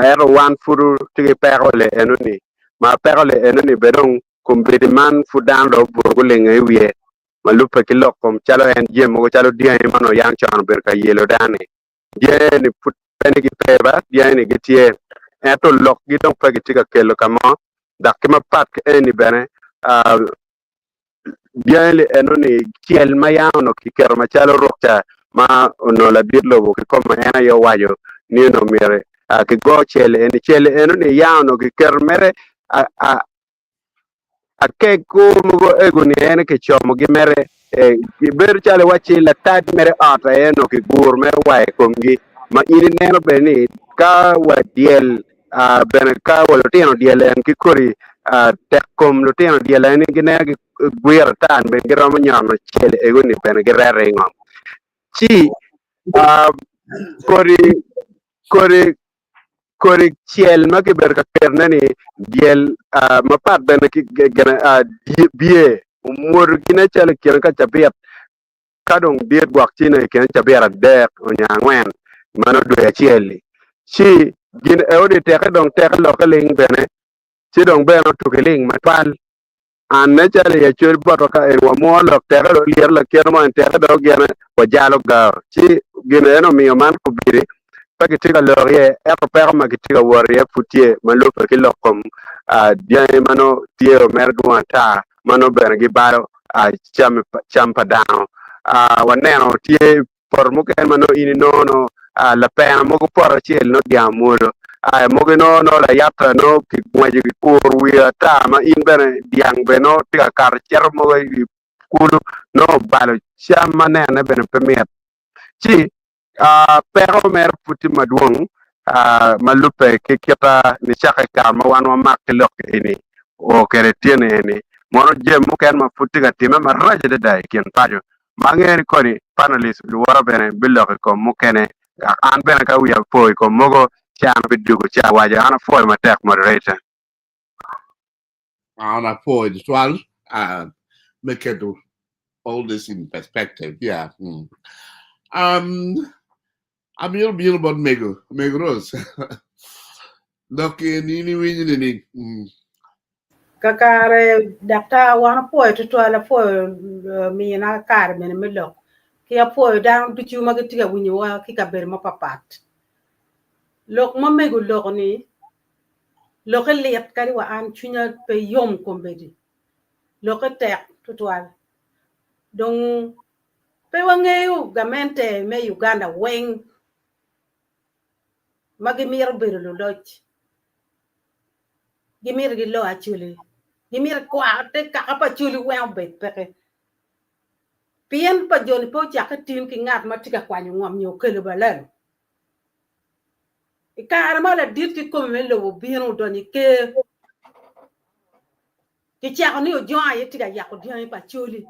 ento wan pud tye ki peko le enoni ma peko le enoni bene dong kombeddi man pud dano dong obuto gulingo i wiye. ma lubbe ki lok kom calo en jami mogo calo dyangi ma onongo yam con obedo ka yelo dano-ni. Dyangi-ni pud pe ni gipe ba, dyangi-ni gitye ento lokgi dong pe gitye ka kelo ka mo dok ki mapat ki eni bene dyangi-ni eno-ni cel ma yam onongo kiketo macalo rukca ma onongo ladit lobo kikome en aye owaco ni onongo myero kigo cel eni. Cel eno-ni yam onongo kiketo mere Akeko mogo ego-ni en kicomogi mere, gibedo calo iwacci latac mere ot aye onongo kiguro mere wa i komgi, ma in ineno bene ni ka wa dyel bene ka wa lutino dyel en ki kodi tek kom lutino dyel en gineno gigwiro ata bene giromo nyono cel ego-ni bene gireto i ngom. Ci kodi kodi Kodi cel ma kibedo ka ketone-ni dyel mapat bene ki biye omwodo gine calo i kine ka cabit ka dong dit gwok cine i kine cabit adek nyo angwen ma nongo dwe acel-li ci gin eoni teke dong teke lokke ling bene ci dong bene otuki ling matwal. An nen calo i acwel botwa ka en wamwo lok teke dong lyero lakite mo en teke dong gine wajalo gao ci gin en omiyo man kobedi pe kitye ka lok iye ento peko ma kitye ka wot iye pud tye ma lubbe ki lok kom dyangi ma nongo tye mere dwong ata ma nongo bene gibalo cam pa dano waneno tye poto mukene ma nongo in inongo nongo lapena mogo poto acel nongo dyang omwodo mogo inongo nongo layata nongo kingweco kikuro wiye ata ma in bene dyang bene nongo tye ka kato cito mogo i kulu nongo obalo cam ma nene bene pe mit ci peko mere pud tye madwong ma lubbe ki kita nicakke i kare ma wan wamak ki lok eni o kwede tyene eni mono jami mukene ma pud tye ka timme marac adada i kin paco Ma angeyo ni koni panelist luwota bene bilok i kom mukene dok an bene ka wiya opo i kom mogo ci an abidwogo ci awaco. An apwoyo matek moderator. An apwoyo tutwal me keto all this in perspective. Yeah. Mm. Um, amito bino bot mego, mego Rose. Lok in iwinyo nining? Mm. Kakare daktar wan apwoyo tutwal apwoyo mina kare bene me lok ki apwoyo dano ducu ma gitye ka winyowa ki kabedo mapapat. Lok ma mego oloko ni lokke lit kadi wa an cwinya pe yom kombeddi lokke tek tutwal dong pe wangeyo gamente me Uganda weng ma gimito bedo luloc Gimito gilo Acholi. Gimito kwar te kaka pa Acholi weng obed peke. Pien pa joni pe ocakke tin ki ngat ma tye ka kwanyo ngom nyo okelo balalo. I kare ma ladit kikome me lobo obino odonyo i ker, kicako ni Ojong aye tye ka yako dyangi pa Acholi.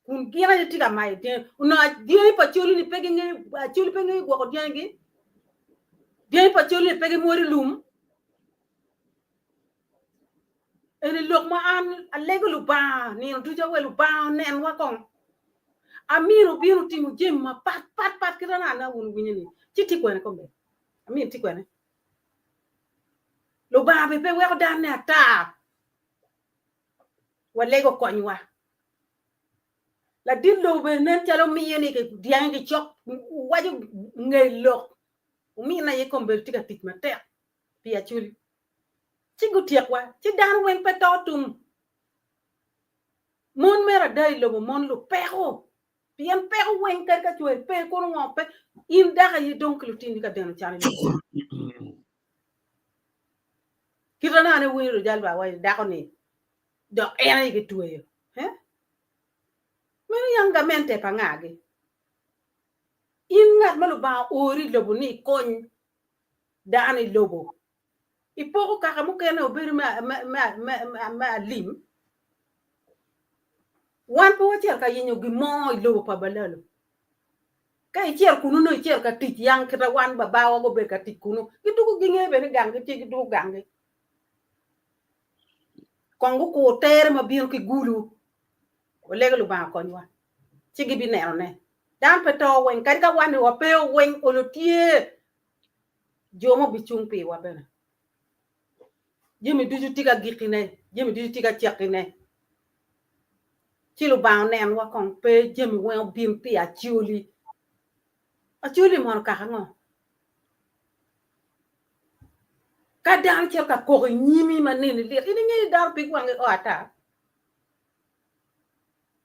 Kun gin aye tye ka mayo dyangi. Onongo dyangi pa Acholi-ni pe gingeyo, Acholi pe ngeyo gwoko dyangigi. Dyangi pa Acholi-ni pe gimwodo lum. Eni lok ma an alego Lubanga nino ducu awe Lubanga onenwa kong. Amin obino otimo jami mapat pat pat kit ma wun wuwinyo ni ci tye kwene kombeddi. Amin tye kwene. Lubanga bene pe weko danone ata. Walego konywa. Ladit lobo bene nen calo miyo ni dyangi gicok waco nge lok omine aye kombeddi tye ka tic matek pi Acholi ci gutyekwa ci dano weng pe to tum mon mere ada i lobo mon lupeko pien peko weng kadi ka cweri pe kono ngo pe in dako aye dong ki lutini ka deno can i lobo kite nane winyo rujal ba waco dako ni dok en aye gitweyo eh? Meno yang gamente pa ngagi? In ngat ma Lubanga oori i lobo ni ikony dano i lobo, ipoko kaka mukene obedo me, me, me, me, me, me alim. Wan pe wacito ka yenyo gin mo i lobo pa balalo. Ka icito kunu nongo icito ka tic yang kita wan babawa gubedo ka tic kunu. Gidwogo ginge bene gang gitye gidwogo ganggi. Kong gukur tere ma bino ki gulu, walego Lubanga okonywa, ci gibinenone. Dano pe to weng, kadi ka wan wape weng, olo tye jo ma obicung piwa bene. Jami ducu tye ka gikkine, jami ducu tye ka cakkine. Ci Lubanga onenwa kong pe jami weng obin pi Acholi. Acholi mono kaka ngo? Ka dano cito ka koko i nyimi ma neni lit, in ingeyo ni dano pig wangi o ata?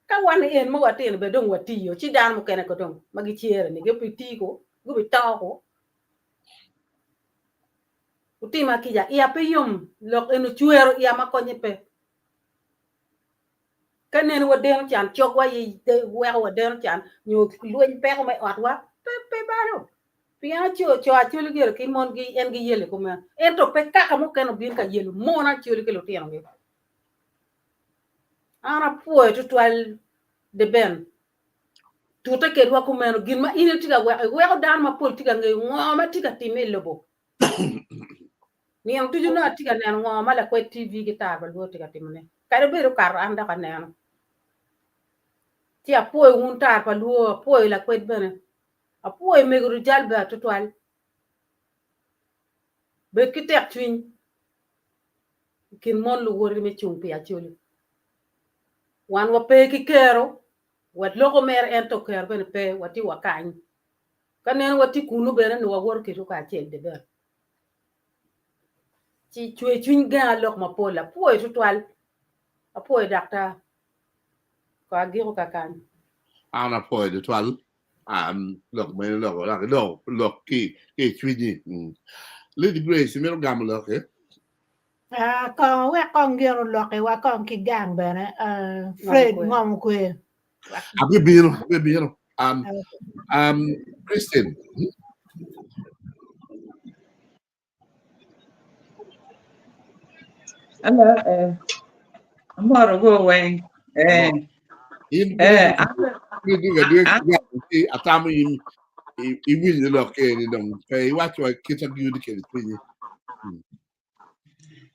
Ka wan en ma watino bene dong watiyo, ci dano mukene ko dong ma gicere ni gibiti ko, gubito ko. Wutima kica, iya pe yom, lok eni ocwero iya ma konye pe. Ka nene wadeno can, cogwa aye weko wadeno can, nyo lweny peko me otwa, pe, pe balo. Pien aco, co acoli gire ki mongi en giyele kumeno. Ento pe kaka mukene obin ka yelo mon acoli ki lutinogi. An apwoyo tutwal Deben. Tute kedwa kumeno, gin ma in itye ka weko, iweko dano mapol tye ka ngeyo ngo ma tye ka timme i lobo. Nino ducu nongo atye ka neno ngo ma lakwed TV ki tar pa luo tye ka timone. Kadi bed okato an dok aneno. Ci apwoyo wun tar pa luo, apwoyo lakwed bene. Apwoyo mego Rujal bene tutwal. Bed ki tek cwiny i kin mon luwoti me cung pi Acholi. Wan wape ki kero, waloko mere ento kero bene pe, watye wa kany. Ka neno watye kunu bene nongo wawoto kedwu kacel deber. Ci cwer cwiny genga lok mapol. Apwoyo tutwal. Apwoyo daktar. Ko agiko kakany. An apwoyo tutwal lok ma in iloko dok iloko lok ki i cwinyi. Lady Grace imito gamo lok-ki? Kong wek kong gin olokiwa kong ki gang bene. Fred ngom kwe. Abibino, abibino. Um, um, Christine. Hello, eh, amoro go weng. Eh, In eh, atamo in iwinyo lok eni dong pe iwaco wa kit ma giyudi kwede cwinyi.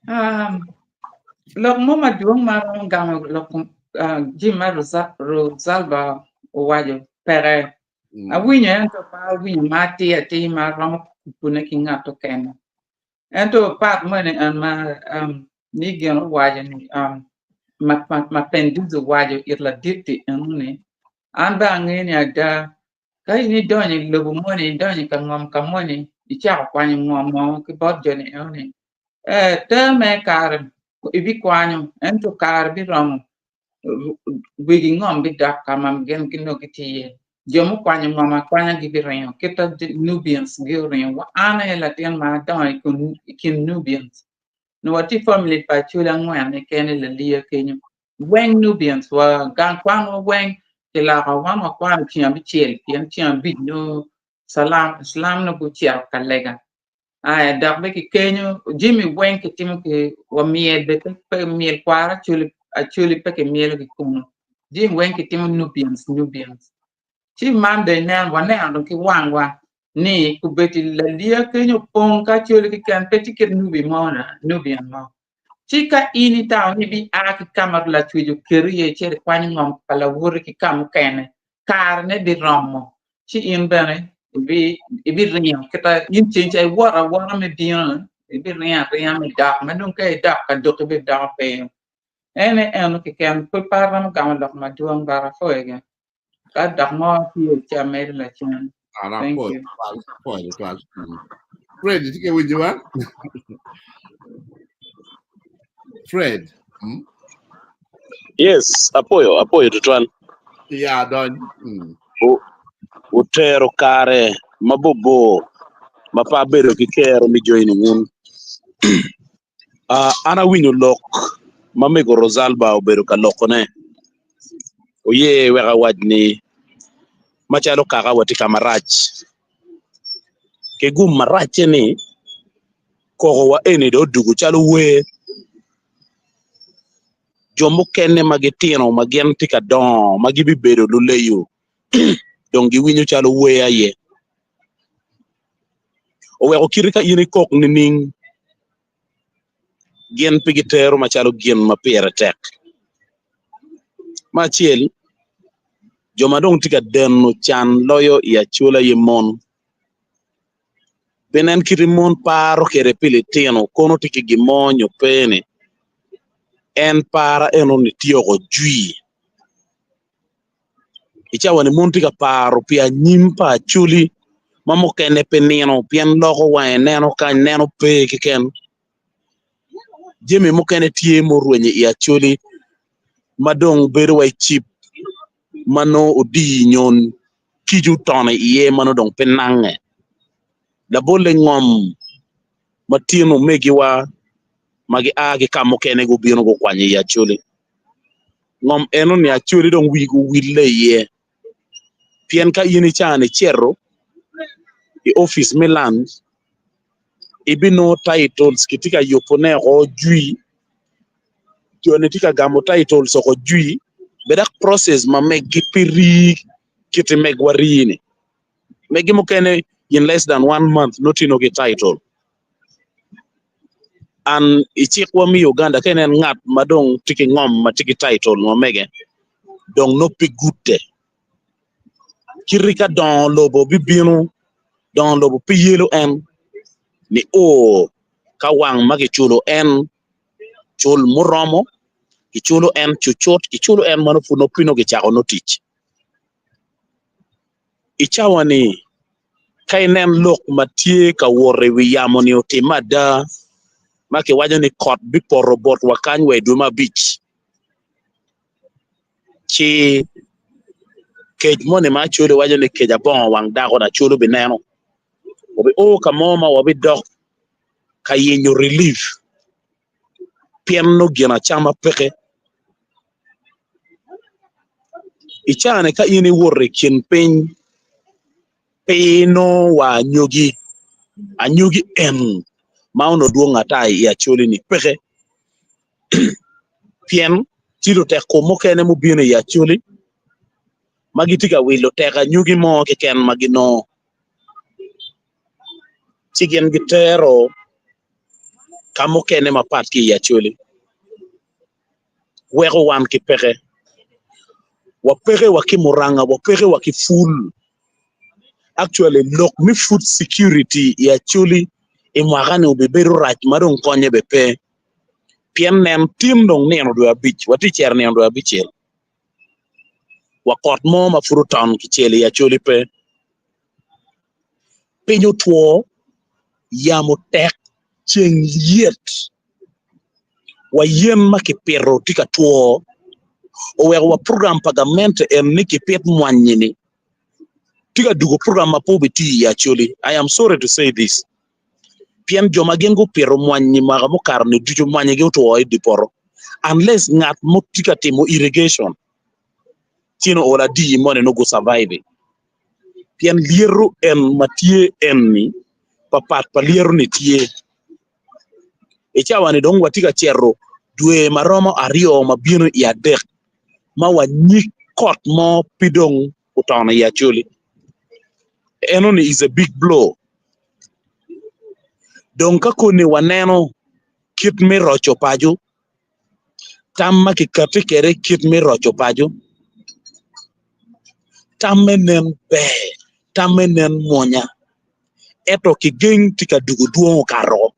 Um, lok mo madwong ma aromo gamo lok kom uh, jami ma Rosa, Rosalba owaco peke. Mm. Awinyo ento pe awinyo ma atir atir ma aromo kupune ki ngat okene. Ento part moni en ma um, ni gin owaco ni um, ma, ma, ma Pendiz owaco it ladit-ti enoni, an bene angeyo ni ada Ka in idonyo i lobo moni, idonyo i ka ngom ka moni, icako kwanyo ngom mo ki bot joni enoni, ee, ter me kare ibikwanyo, ento kare biromo, wegi ngom bidok ka ma gin nongo gitye iye. Jo mukwanyo ngom akwanya gibiringo, kit ma Nubians guringo. An aye latin ma adongo i kin Nubians. Nongo watye famili pa Acholi angwen keken i Laliya kenyo. Weng Nubians wa gang kwan wa weng kiloko wan wakwano ceng abicel pien ceng abic nongo salam Islam nongo gucito ka lega aya dok bene kikenyo jami weng kitimo ki wa myel bene pe myel kwaro Acholi Acholi pe kimyelo ki kunu jami weng kitimo Nubians Nubians ci man dong ineno waneno dong ki wangwa ni kubedi laliya kenyo opong ki Acholi keken pe tye kit Nubi mo Nubian mo. Ci ka in itamo ni ibia ki ka ma Lacwec oketi iye icito ikwanyo ngom pa lawoti ki ka mukene, karene biromo, ci in bene ibiringo kita in ceng ca iwoto awota me bino, ibiringo aringa me dok, ma dong ka idok ka doki bidoko piny. En aye eno keken, pud pe aromo gamo lok madwong but apwoyo gin. Ka dok mo tye ci amedo lacen. Thank you. Apwoyo tutwal. Fred, itye ka winjowa? Fred. Mm? Yes, apoyo, apoyo tutwal. Ya dony. Mm. Utero kare mabobor ma pe abedo ki kero me joining un. Uh, an awinyo lok ma mego Rosalba obedo ka lokone. Oye wek awac ni macalo kaka watye ka marac. Ki gum maracce ni koko wa eni dong odugo calo wer. Jo mukene ma gitino ma gin tye ka dongo ma gibibedo luleyo dong giwinyo calo wer aye. Oweko kite ka in ikok nining, gin pe gitero macalo gin ma pire tek. Me acel, jo ma dong tye ka deno can loyo i Acholi aye mon. Pi nen kite mon paro kwede pi litino kono tye ki gin mo nyo pe-ni, en para enoni tye oko jwi. I cawa-ni mon tye ka paro pi anyim pa Acholi ma mukene pe nino pien loko wange neno kany neno pe keken. Jami mukene tye ma orwenyo i Acholi ma dong bedo wai cip ma nongo odii nyo kic otono iye ma nongo dong pe nange. Labolle ngom ma tin omegiwa ma gia ki ka mukene gubino gukwanyo i Acholi. Ngom eno-ni Acholi dong wigi owille iye pien ka in icano icito i opic me land ibinongo titles kitye ka yubone oko jwi joni tye ka gamo titles oko jwi be dok process ma megi pe rii kit ma megwa rii-ni megi mukene in less than one month nongo tye nongo ki title. An i cikwa me Uganda ka inen ngat ma dong tye ki ngom ma tye ki title ma mege dong nongo pe gute kiti ka dongo lobo bibino dongo lobo pe yelo en nio ka wang ma kiculo en cul muromo kiculo en cucut kiculo en ma nongo pud nongo pe nongo kicako nongo tic. I cawa-ni, ka inen lok ma tye ka wot i wi yamo-ni otimme ada, ma kiwaco ni kot bipoto botwa kany wa i dwe me abic, ci kec moni ma Acholi waco ni kec abongo wang dako-ni Acholi obineno. Wabio ka mo ma wabidok ka yenyo relief pien nongo gin acama peke. I caa-ni ka in iwoto i kin piny pe inongo wa anyogi, anyogi en ma onongo dwong ata i Acholi-ni peke pien tye lutek kom mukene mubino i Acholi ma gitye ka wilo tek anyogi mo keken ma ginongo ci gin gitero ka mukene mapat ki i Acholi. Weko wan ki peke. Wapeke wa ki muranga, wapeke wa ki pul. Actually lok me food security i Acholi i mwaka-ni obibedo rac ma dong konye bene pe. Pien nen tin dong nino dwe abic, watye ka cito nino dwe abicel, wa kot mo ma pud oton kicel i Acholi pe. Piny otwo, yamo tek, ceng lyet. Wa yen ma kipito tye ka two oweko wa program pa gamente en ni kipit mwanyi-ni tye ka dugo program ma pe obitiyo i Acholi. I am sorry to say this pien jo ma gin gupito mwanyi mwaka mukato-ni ducu mwanyigi otwo i dye poto unless ngat mo tye ka timo irrigation ci nongo olo adi moni nongo gu survive pien lyeto en ma tye en-ni papat pa lyeto-ni tye. I cawa-ni dong watye ka cito dwe ma romo aryo ma bino i adek ma wanyig kot mo pe dong otono i Acholi. Enoni is a big blow. Dong ka koni waneno kit me roco paco, tam ma kikati kwede kit me roco paco, tamme nen ber, tamme nen mwonya. Ento kigeng tye ka dugo dwong okato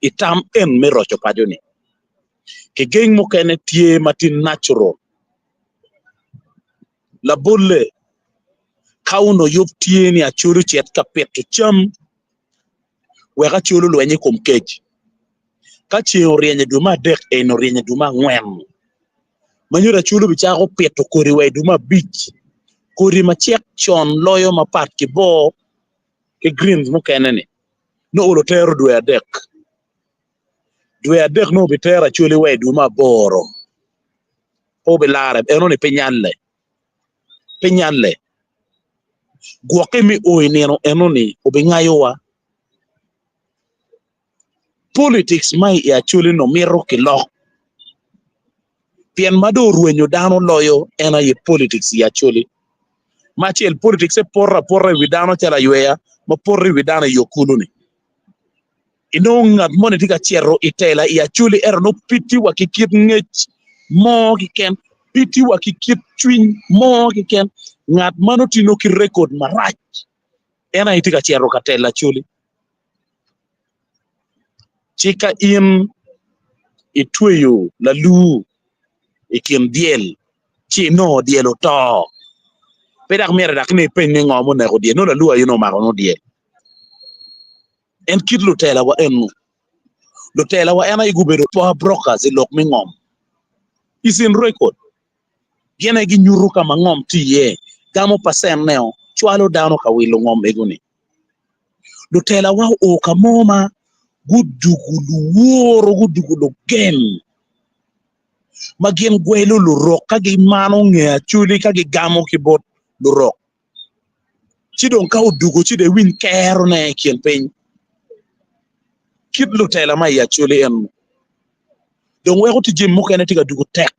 i tam en me roco paco-ni. Kigeng mukene tye ma tye natural. Labolle, ka onongo yub tye ni Acholi ocit ka pito cam wek Acholi olweny i kom kec, ka ceng oryeny i dwe me adek en oryeny i dwe me angwen. Ma nyuto Acholi obicako pito kodi wa i dwe me abic, kodi macek con loyo mapat ki bor ki greens mukene-ni nongo olo tero dwe adek. Dwe adek nongo obitero Acholi wa i dwe me aboro pe obilare enoni pe nyalle pe nyalle gwokke me o i nino enoni obingayowa. Politics ma i Acholi-ni omito kilok pien ma dong orwenyo dano loyo en aye politics i Acholi. Ma acel politics-e poto apota i wi dano calo ayweya ma poto i wi dano i yo kulu-ni. Inongo ngat moni tye ka cito i tela i Acholi ento nongo pe tye wa ki kit ngec mo keken, pe tye wa ki kit cwiny mo keken. Ngat ma nongo tye nongo ki rekod marac en aye tye ka cito ka telo Acholi. Ci ka in itweyo lalur i kin dyel ci inongo dyel oto. Pe dok myero dok ni ipeny ni ngo muneko dyel, nongo lalur aye nongo omako nongo dyel. En kit lutela wa eno. Lutela wa en aye gubedo power brokers i lok me ngom. Is in record. Gin aye ginyuto ka ma ngom tye iye, gamo pacent neo, cwalo dano ka wilo ngom ego-ni. Lutela wa oo ka mo ma gudugo luworo, gudugo lugen ma gin gwelo lurok ka gimano nge Acholi ka gigamo ki bot lurok. Ci dong ka odugo ci dong iwiny kerone i kin piny. Kit lutela ma i Acholi eno dong weko tye jami mukene tye ka dugo tek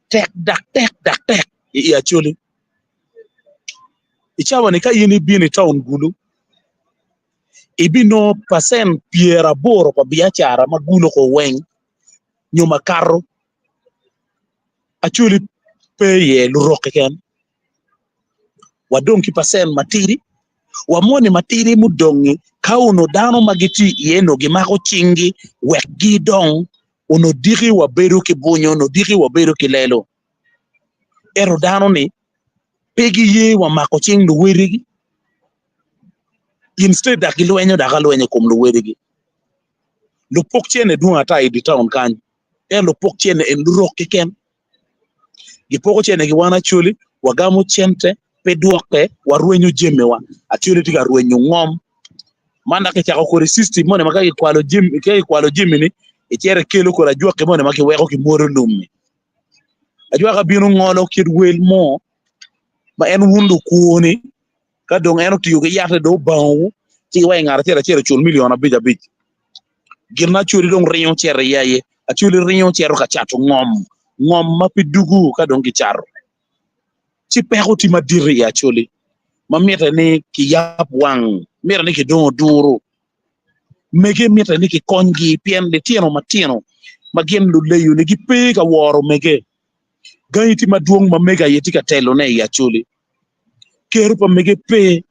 tek dak tek dak tek i Acholi. I cawa-ni ka in ibino i taun Gulu ibinongo pacent pyeraboro pa biacara ma Gulu oko weng nyo makato Acholi pe iye lurok keken. Wadong ki pacent matidi, wa moni matidi mudong-ngi ka onongo dano ma gitye iye onongo gimako cinggi wek gidong onongo diki wabedo ki bunyo onongo diki wabedo ki lelo. Ento dano-ni pe giye wa mako cing luwedigi instead dok gilwenyo dok alwenya i kom luwedigi. Lupok cene dwong ata i dye taun kany ento lupok cene en lurok keken. Gipoko cene ki wan Acholi wagamo cente pe dwokke warwenyo jamiwa. Acholi tye ka rwenyo ngom man dok kicako kodi system moni ma ka kikwalo jami ka kikwalo jami-ni icito ikelo kodi ajwaki moni ma kiweko kimwodo lum-mi. Ajwaka bino ngolo kit wel mo ma en wun lukwo-ni ka dong en otiyo ki yatte dong obangowu ci iweko ngat acel acel ocul milion abic abic. Gin ma Acholi dong ringo cito iye aye Acholi ringo cito ka cato ngom, ngom ma pe dugu ka dong kicato ci peko tye madit i Acholi ma mitte ni kiyab wang, mitte ni kidong oduru. Mege mitte ni kikonygi pien litino matino ma gin luleyo-ni gipe ka woro mege. Gangi tye madwong ma mege aye tye ka telone i Acholi. Kero pa mege pe.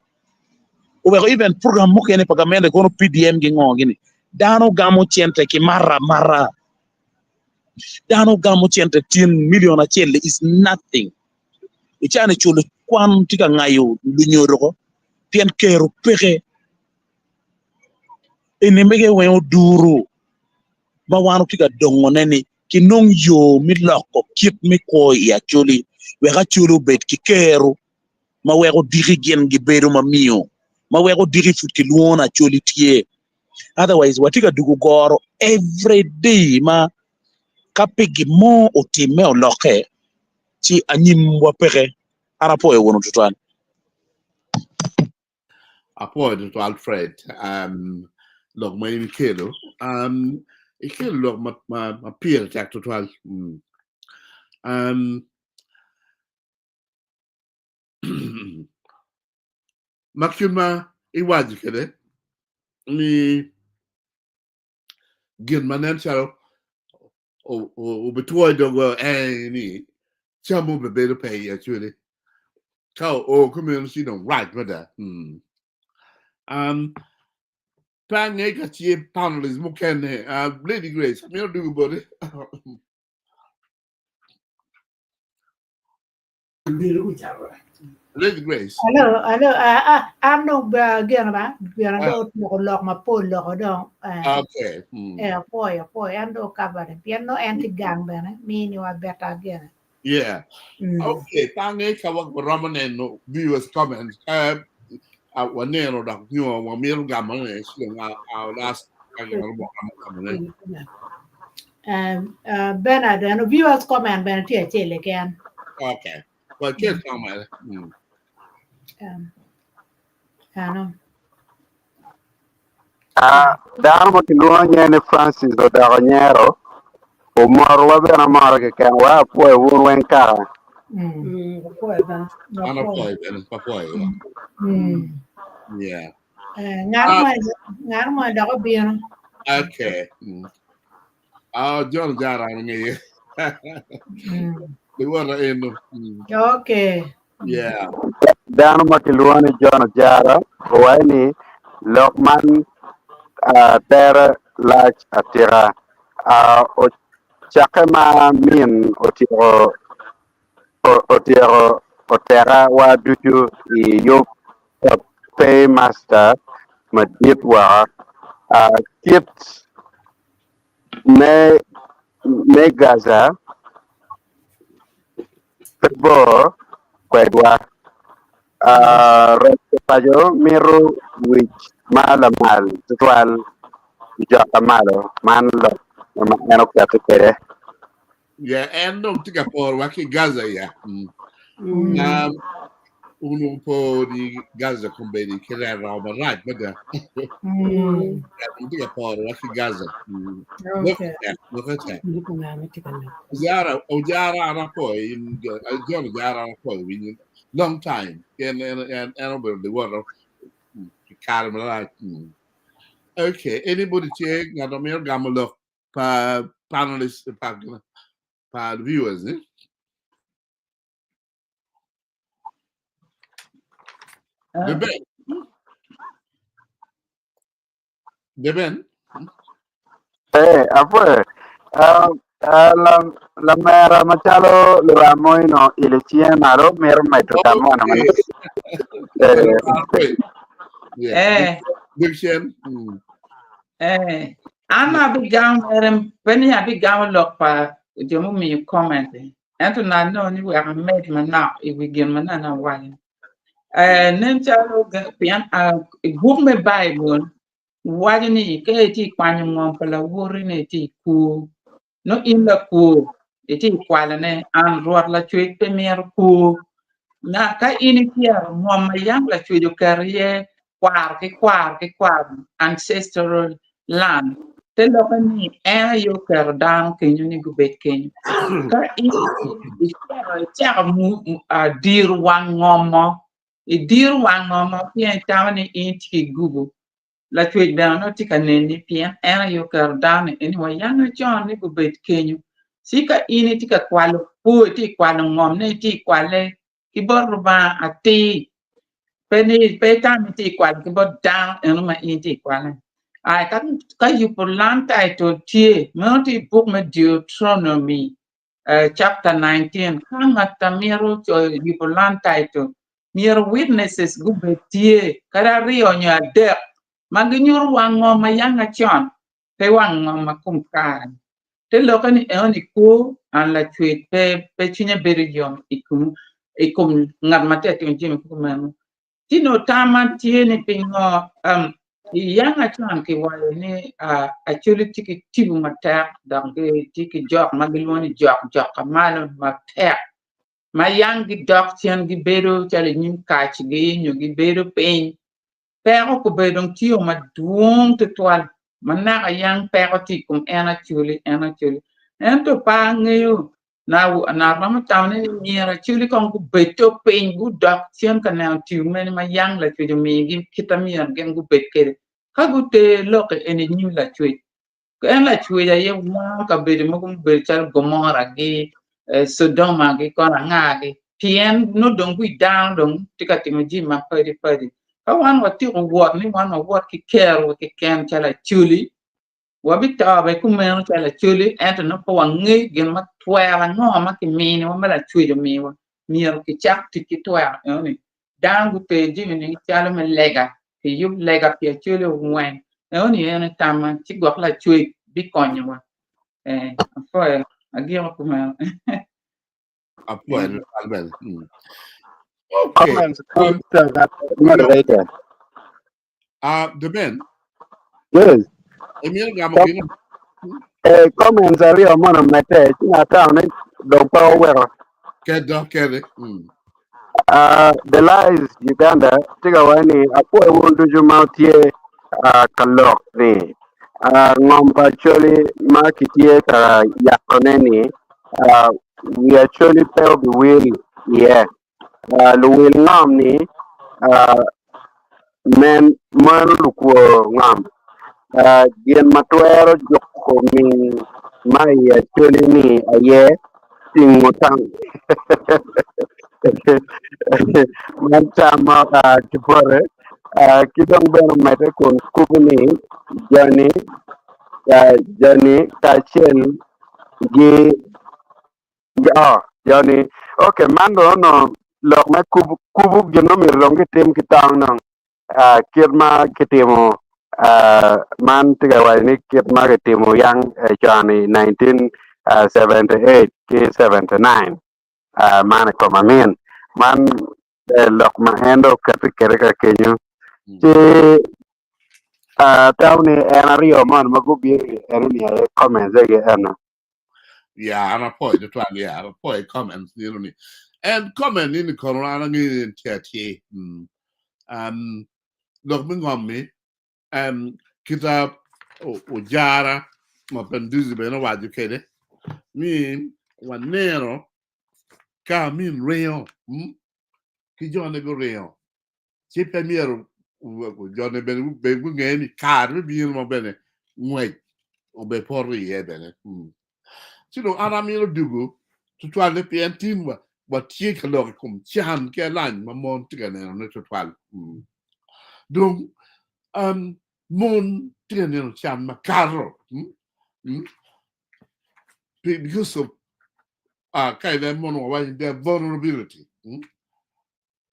Oweko even program mukene pa gamente kono PDM gi ngo gini dano gamo cente ki mato amata. Dano gamo cente tin milion acel is nothing. I caa-ni culo kwan tye ka ngayo lunyodo ko pien kero peke. Eni mege weng oduru ma wan watye ka dongone ni kinong yo me loko kit me kwo i Acholi wek Acholi obed ki kero ma weko diki gin gibedo ma miyo ma weko diki pud kilwongo ni Acholi tye. Otherwise watye ka dugo goro every day ma ka pe gin mo otimme olokke ci anyimwa peke. An apwoyo wunu tutwal. Apwoyo tutwal Fred um, lok ma in ikelo. Um, ikelo lok ma, ma, ma pire tek tutwal. Mm. Um, ma kit ma iwaco kwede ni gin ma nen calo obitwo i dogwa en ni cam obibedo pe i actually ka oo kumeno ci dong rac mada. Hmm. Um, pe ange ka tye panelist mukene. Uh, Lady Grace, amito dugo boti. Lady Grace. Alo, alo, ah, ah, an dong ah, gino ba, gino dong otyeko lok mapol loko dong. Eh, Okay. Mm. eh, apwoyo, apwoyo, en dong okabane. Pien nongo en tye gang bene, miniwa beta gene. Yeah. Mm. Okay, pange ka waromo neno viewers comments. Uh, uh, waneno dok nyo wamito gamone ci dong I'll ask ka gin romo gamone. Um, uh, Bernard, and viewers comment bene tye acel keken. Okay. Well, ket comment. Mm. Um, ano. Ah, dano ma kilwongo nyinge ni Francis odoko nyero, omorowa bene amora keken, wa apwoyo wun weng kaka. Mm. Mm, apwoyo bene. An Apwoyo. apwoyo bene, apwoyo. Mm. Yeah. Eh, ngat Ah, mo ngat mo dok obino. okay. Mm. Ah, John Jara an ngeye. Mm. Iwota eno. Mm. Okay. Yeah. Dano ma kilwongo ni John Ojara owaco ni lok man ah, tere lac atika. Ah, ocakke ma min otyeko otyeko. oteka wa ducu i yub pa Paymaster madit woko. Kit me Gaza pe bor kwedwa. Roc paco mito wic ma lamal tutwal i jok malo man lok ma en oketo kwede. Yeah, en dong tye ka porowa ki Gaza ya. Onongo po ni Gaza kombeddi ki rero marac mada. Dong tye ka porowa ki Gaza. Okay. Lokke tek. Ojara, ojara an apoyo in, John ojara an apoyo winyo long time. En en en en obedo liwoto i kare malac. Okay, anybody tye ngat ma mito gamo lok pa panelists pa pa viewers ni? Deben. Deben. Eh, apwoyo. Ah, ah, la- lamera macalo luram-mo-ino ilo cinge malo mito medo tam mono manok. Eh, Yeah. Eh, Diction. Eh, an abigamo mere pe ni abigamo lok pa jo mumiyo comment ento nanongo ni wek amed manok i wi gin ma nene awaco. Eh, nen calo pien ah, i buk me Baibul waco ni ka itye i kwanyo ngom pa lawoti ni itye i kwo, nongo in lakwo itye i kwalone, an Rwot Lacwec pe mito kwo. Na ka in ityero ngom ma yam Lacwec oketo iye kwaro ki kwaro ki kwaro, ancestral land, te lokke ni en aye oketo dano kenyo ni gubed kenyo. Ka in icito icako diro wang ngom mo, idiro wang ngom mo pien itamo ni in itye ki gubu, Lacwec bene onongo tye ka neni pien en aye oketo dano ni wa yanga con ni gubed kenyo. Ci ka in itye ka kwalo kwo, itye ka kwalo ngom ne, itye ka kwale ki bot Lubanga atir. Pe ni pe itam ni itye ka kwalo ki bot dano eno ma in itye ka kwale. Ai ka ka yubo land title tye, meno tye i buk me Deuteronomy chapter 19 ka ngat a mito coyo yubo land title myero witnesses gubed tye kadi aryo nyo adek ma ginyuto wang ngo ma yanga con pe wang ngo ma kom kare ni. Te lokke ni eno ni kwo an lacwec pe pe cwinye bedo yom i kom i kom ngat ma tye ka timo jami kumeno. Ci nongo tamma tye ni pingo i yanga con kiwaco ni Acholi tye ki tipo matek dok gitye ki jok ma gilwongo ni jok jok ka malo matek ma yang gidok cen gibedo calo i nyim kacgi nyo gibedo piny. Peko obedo dong tye madwong tutwal ma naka yang peko tye i kom en Acholi en Acholi ento pe angeyo Naromo tamo ni myero Acholi kong gubed to piny gudok cen ka neno tim mene ma yang Lacwec omiyogi kit ma myero gin gubed kwede. Ka guter lok eni i nyim Lacwec, en Lacwec aye wango kabedo mogo mubedo calo Gomora-gi, Codoma-gi kono anga-gi, pien nongo dong wi dano dong tye ka timo jami mapadi padi. Ka wan watyeko wot ni wan wawot ki kerowa keken calo Acholi, Wabito bene kumeno calo Acholi, ento nongo pe wangeyo gin ma twero ango ma kiminiwa ma Lacwec omiyowa. Myero kicak tic ki twero enoni. Dano guter jami-ni calo me lega, kiyub lega pi Acholi ongwen. Enoni en aye tamma, ci gwok Lacwec bikonyowa. Ee, apwoyo, agiko kumeno. Apwoyo tutwal bene. Okay. Comments, moderator. The Ben. Yes. Imito gamo gin? Eh, comments aryo mono omedde ci atamo ni dong pe oweko. Ked dok kede. The Lies Uganda tye ka waco ni apwoyo wun ducu ma wutye ka lok ni ngom pa Acholi ma kitye ka yakone ni wi Acholi pe obiwil iye. Luwil ngom ni nen meno lukwo ngom gin ma twero juko ming ma i Acholi ni aye tingo tam man tam ma oa ki bote ki dong bene omedde kun kubo ni joni kacel gi Jo, joni. Okay, man dong onongo. lok me kubo kubo gin ma myero dong gitim ki tong dong kit ma kitimo man tye ka waco ni kit ma kitimo yang con i 1978 ki 79 man i kom amin man lok ma en dong oketo kwede ka kenyo ci atamo ni en aryo man ma gubino eno-ni aye comments egi eno. Ya, an apwoyo tutwal ya, an apwoyo comments nino ni. En comment nini kono an angeyo ni en tye atir. Mm. Um, lok me ngom-mi, um, kita ojara Mapenduzi bene owaco kede ni waneno ka amin ringo mm, ki jone guringo ci pe myero jone bene bene gunge ni kare bibino ma bene ngwec obepoto iye bene. Mm. Ci dong an amito dugo tutwalle pien tin wa watye ka lok i kom can ki alany ma mon tye ka nenone tutwal. Mm. Dong um, mon tye ka neno can makato mm? Mm? Because of uh, ka inen mon wawaco their vulnerability. Mm?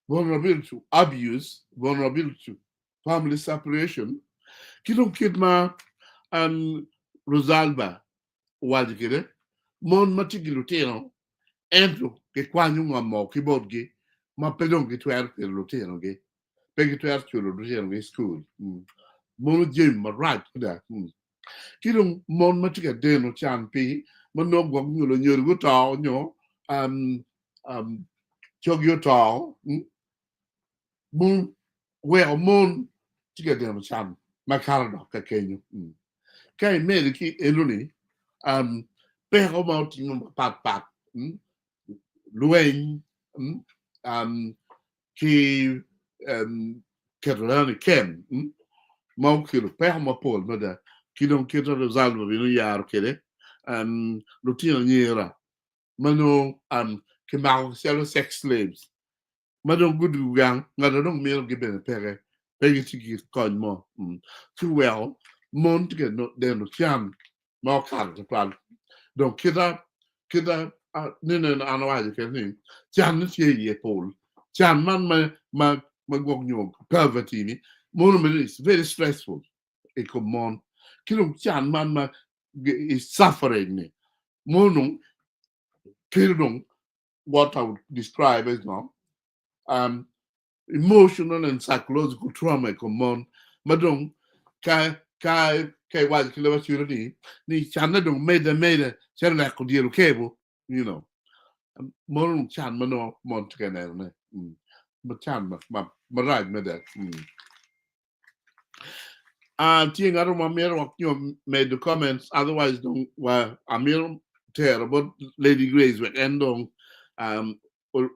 Vulnerability to abuse, vulnerability to family separation, ki dong kit ma um, Rosalba owaco kwede, mon ma tye ki lutino ento kikwanyo ngom ki botgi ma pe dong gitwero pito lutinogi, pe gitwero culo lutinogi i cukul. Mm. Mono jami marac mada. Mm. Ki dong mon ma tye ka deno can pi ma nongo gwok nyo lunyodo guto nyo um, um, coggi oto, mm, mon weko mon tye ka deno can makato dok ka kenyo. Mm. Ka imedo ki enoni, um, peko ma otingo mapat pat, mm, lweny, mm, um, ki um, keto dano i kem, mm, ma okelo peko mapol mada, ki dong kit ma Rosalba bene oyaro kwede, um, lutino anyira ma nongo um, kimako calo sex slaves ma dong gudwogo gang ngat ma dong mitogi bene peke pe gitye ki kony mo mm. Ci oweko mon tye ka deno can ma okato tutwal dong kita kita nene an awaco kede ni can ni tye iye pol can man ma ma ma gwok nyo poverty ni mono bene is very stressful i kom mon ki dong can man ma is suffering ni mono kelo dong what I would describe as no um, emotional and psychological trauma i kom mon ma dong ka ka ka iwaco ki leb acwira ni ni canne dong medde ameda calo leko dyel okebo you know mono dong can ma nongo mon tye ka nenone mm. ma can ma ma marac mada mm. Uh, tye ngat mo ma mito wek nyo medo comments otherwise dong wa amito tero bot Lady Grace wek en dong um,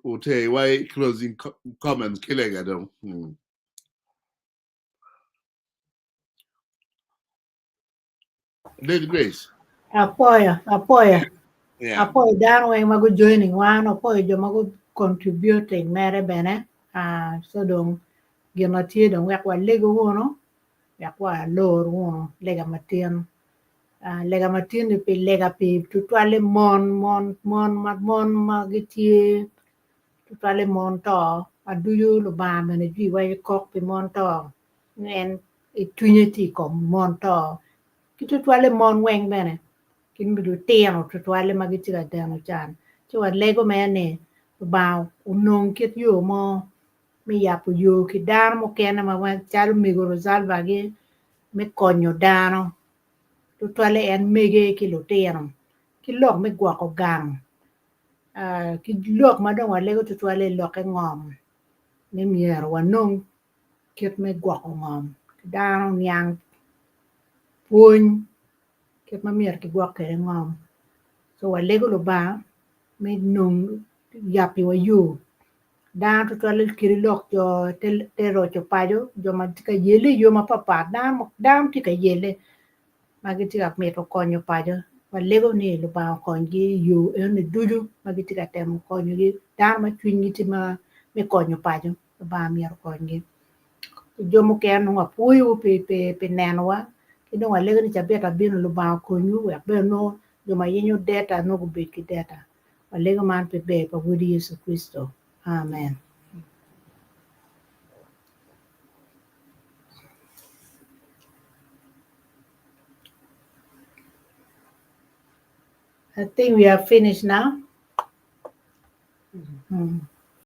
oter wa i closing comments ki lega dong. Mm. Lady Grace. Apoyo, apoyo. Yeah. Apoyo dano weng ma gu joining wan, apoyo jo ma gu contributing mere bene. Uh, so dong gin ma tye dong wek walego wunu, wek walor wunu lega matin. Uh, lega matin ni pi lega pi tutwalle mon, mon, mon, ma, mon ma gitye tutwalle mon to, ma ducu Lubanga bene jwi waco kok pi mon to. En i cwinye tye i kom mon to ki tutwalle mon weng bene ki lutino tutwalle ma gitye ka deno can ci walego mere ni Lubanga onong kit yo mo me yabo yo ki dano mukene ma calo mego Rosalba gi me konyo dano tutwalle en mege ki lutino ki lok me gwoko gang ki lok ma dong walego tutwalle lokke ngom ni myero wanong kit me gwoko ngom ki dano niang pwony kit ma myero kigwok kwede ngom so walego Lubanga me nong yapiwa yo dano tutwalle kadi lok jo te roco paco jo ma tye ka yelle i yo mapatpat dano tye ka yelle ma gitye ka mito konyo paco walego ni Lubanga okonygi i yo enoni ducu ma gitye ka temo konyogi dano ma cwinygi tye me konyo paco. Lubanga myero okonygi. Jo mukene nongo wapwoyowu pi nenowa ki dong walego ni cabit abino Lubanga okonywu wek bene nongo jo ma yenyo data nongo gubed ki data. Walego man pi ber pa Wodi Yecu Kricito. Amen. I think we are finished now.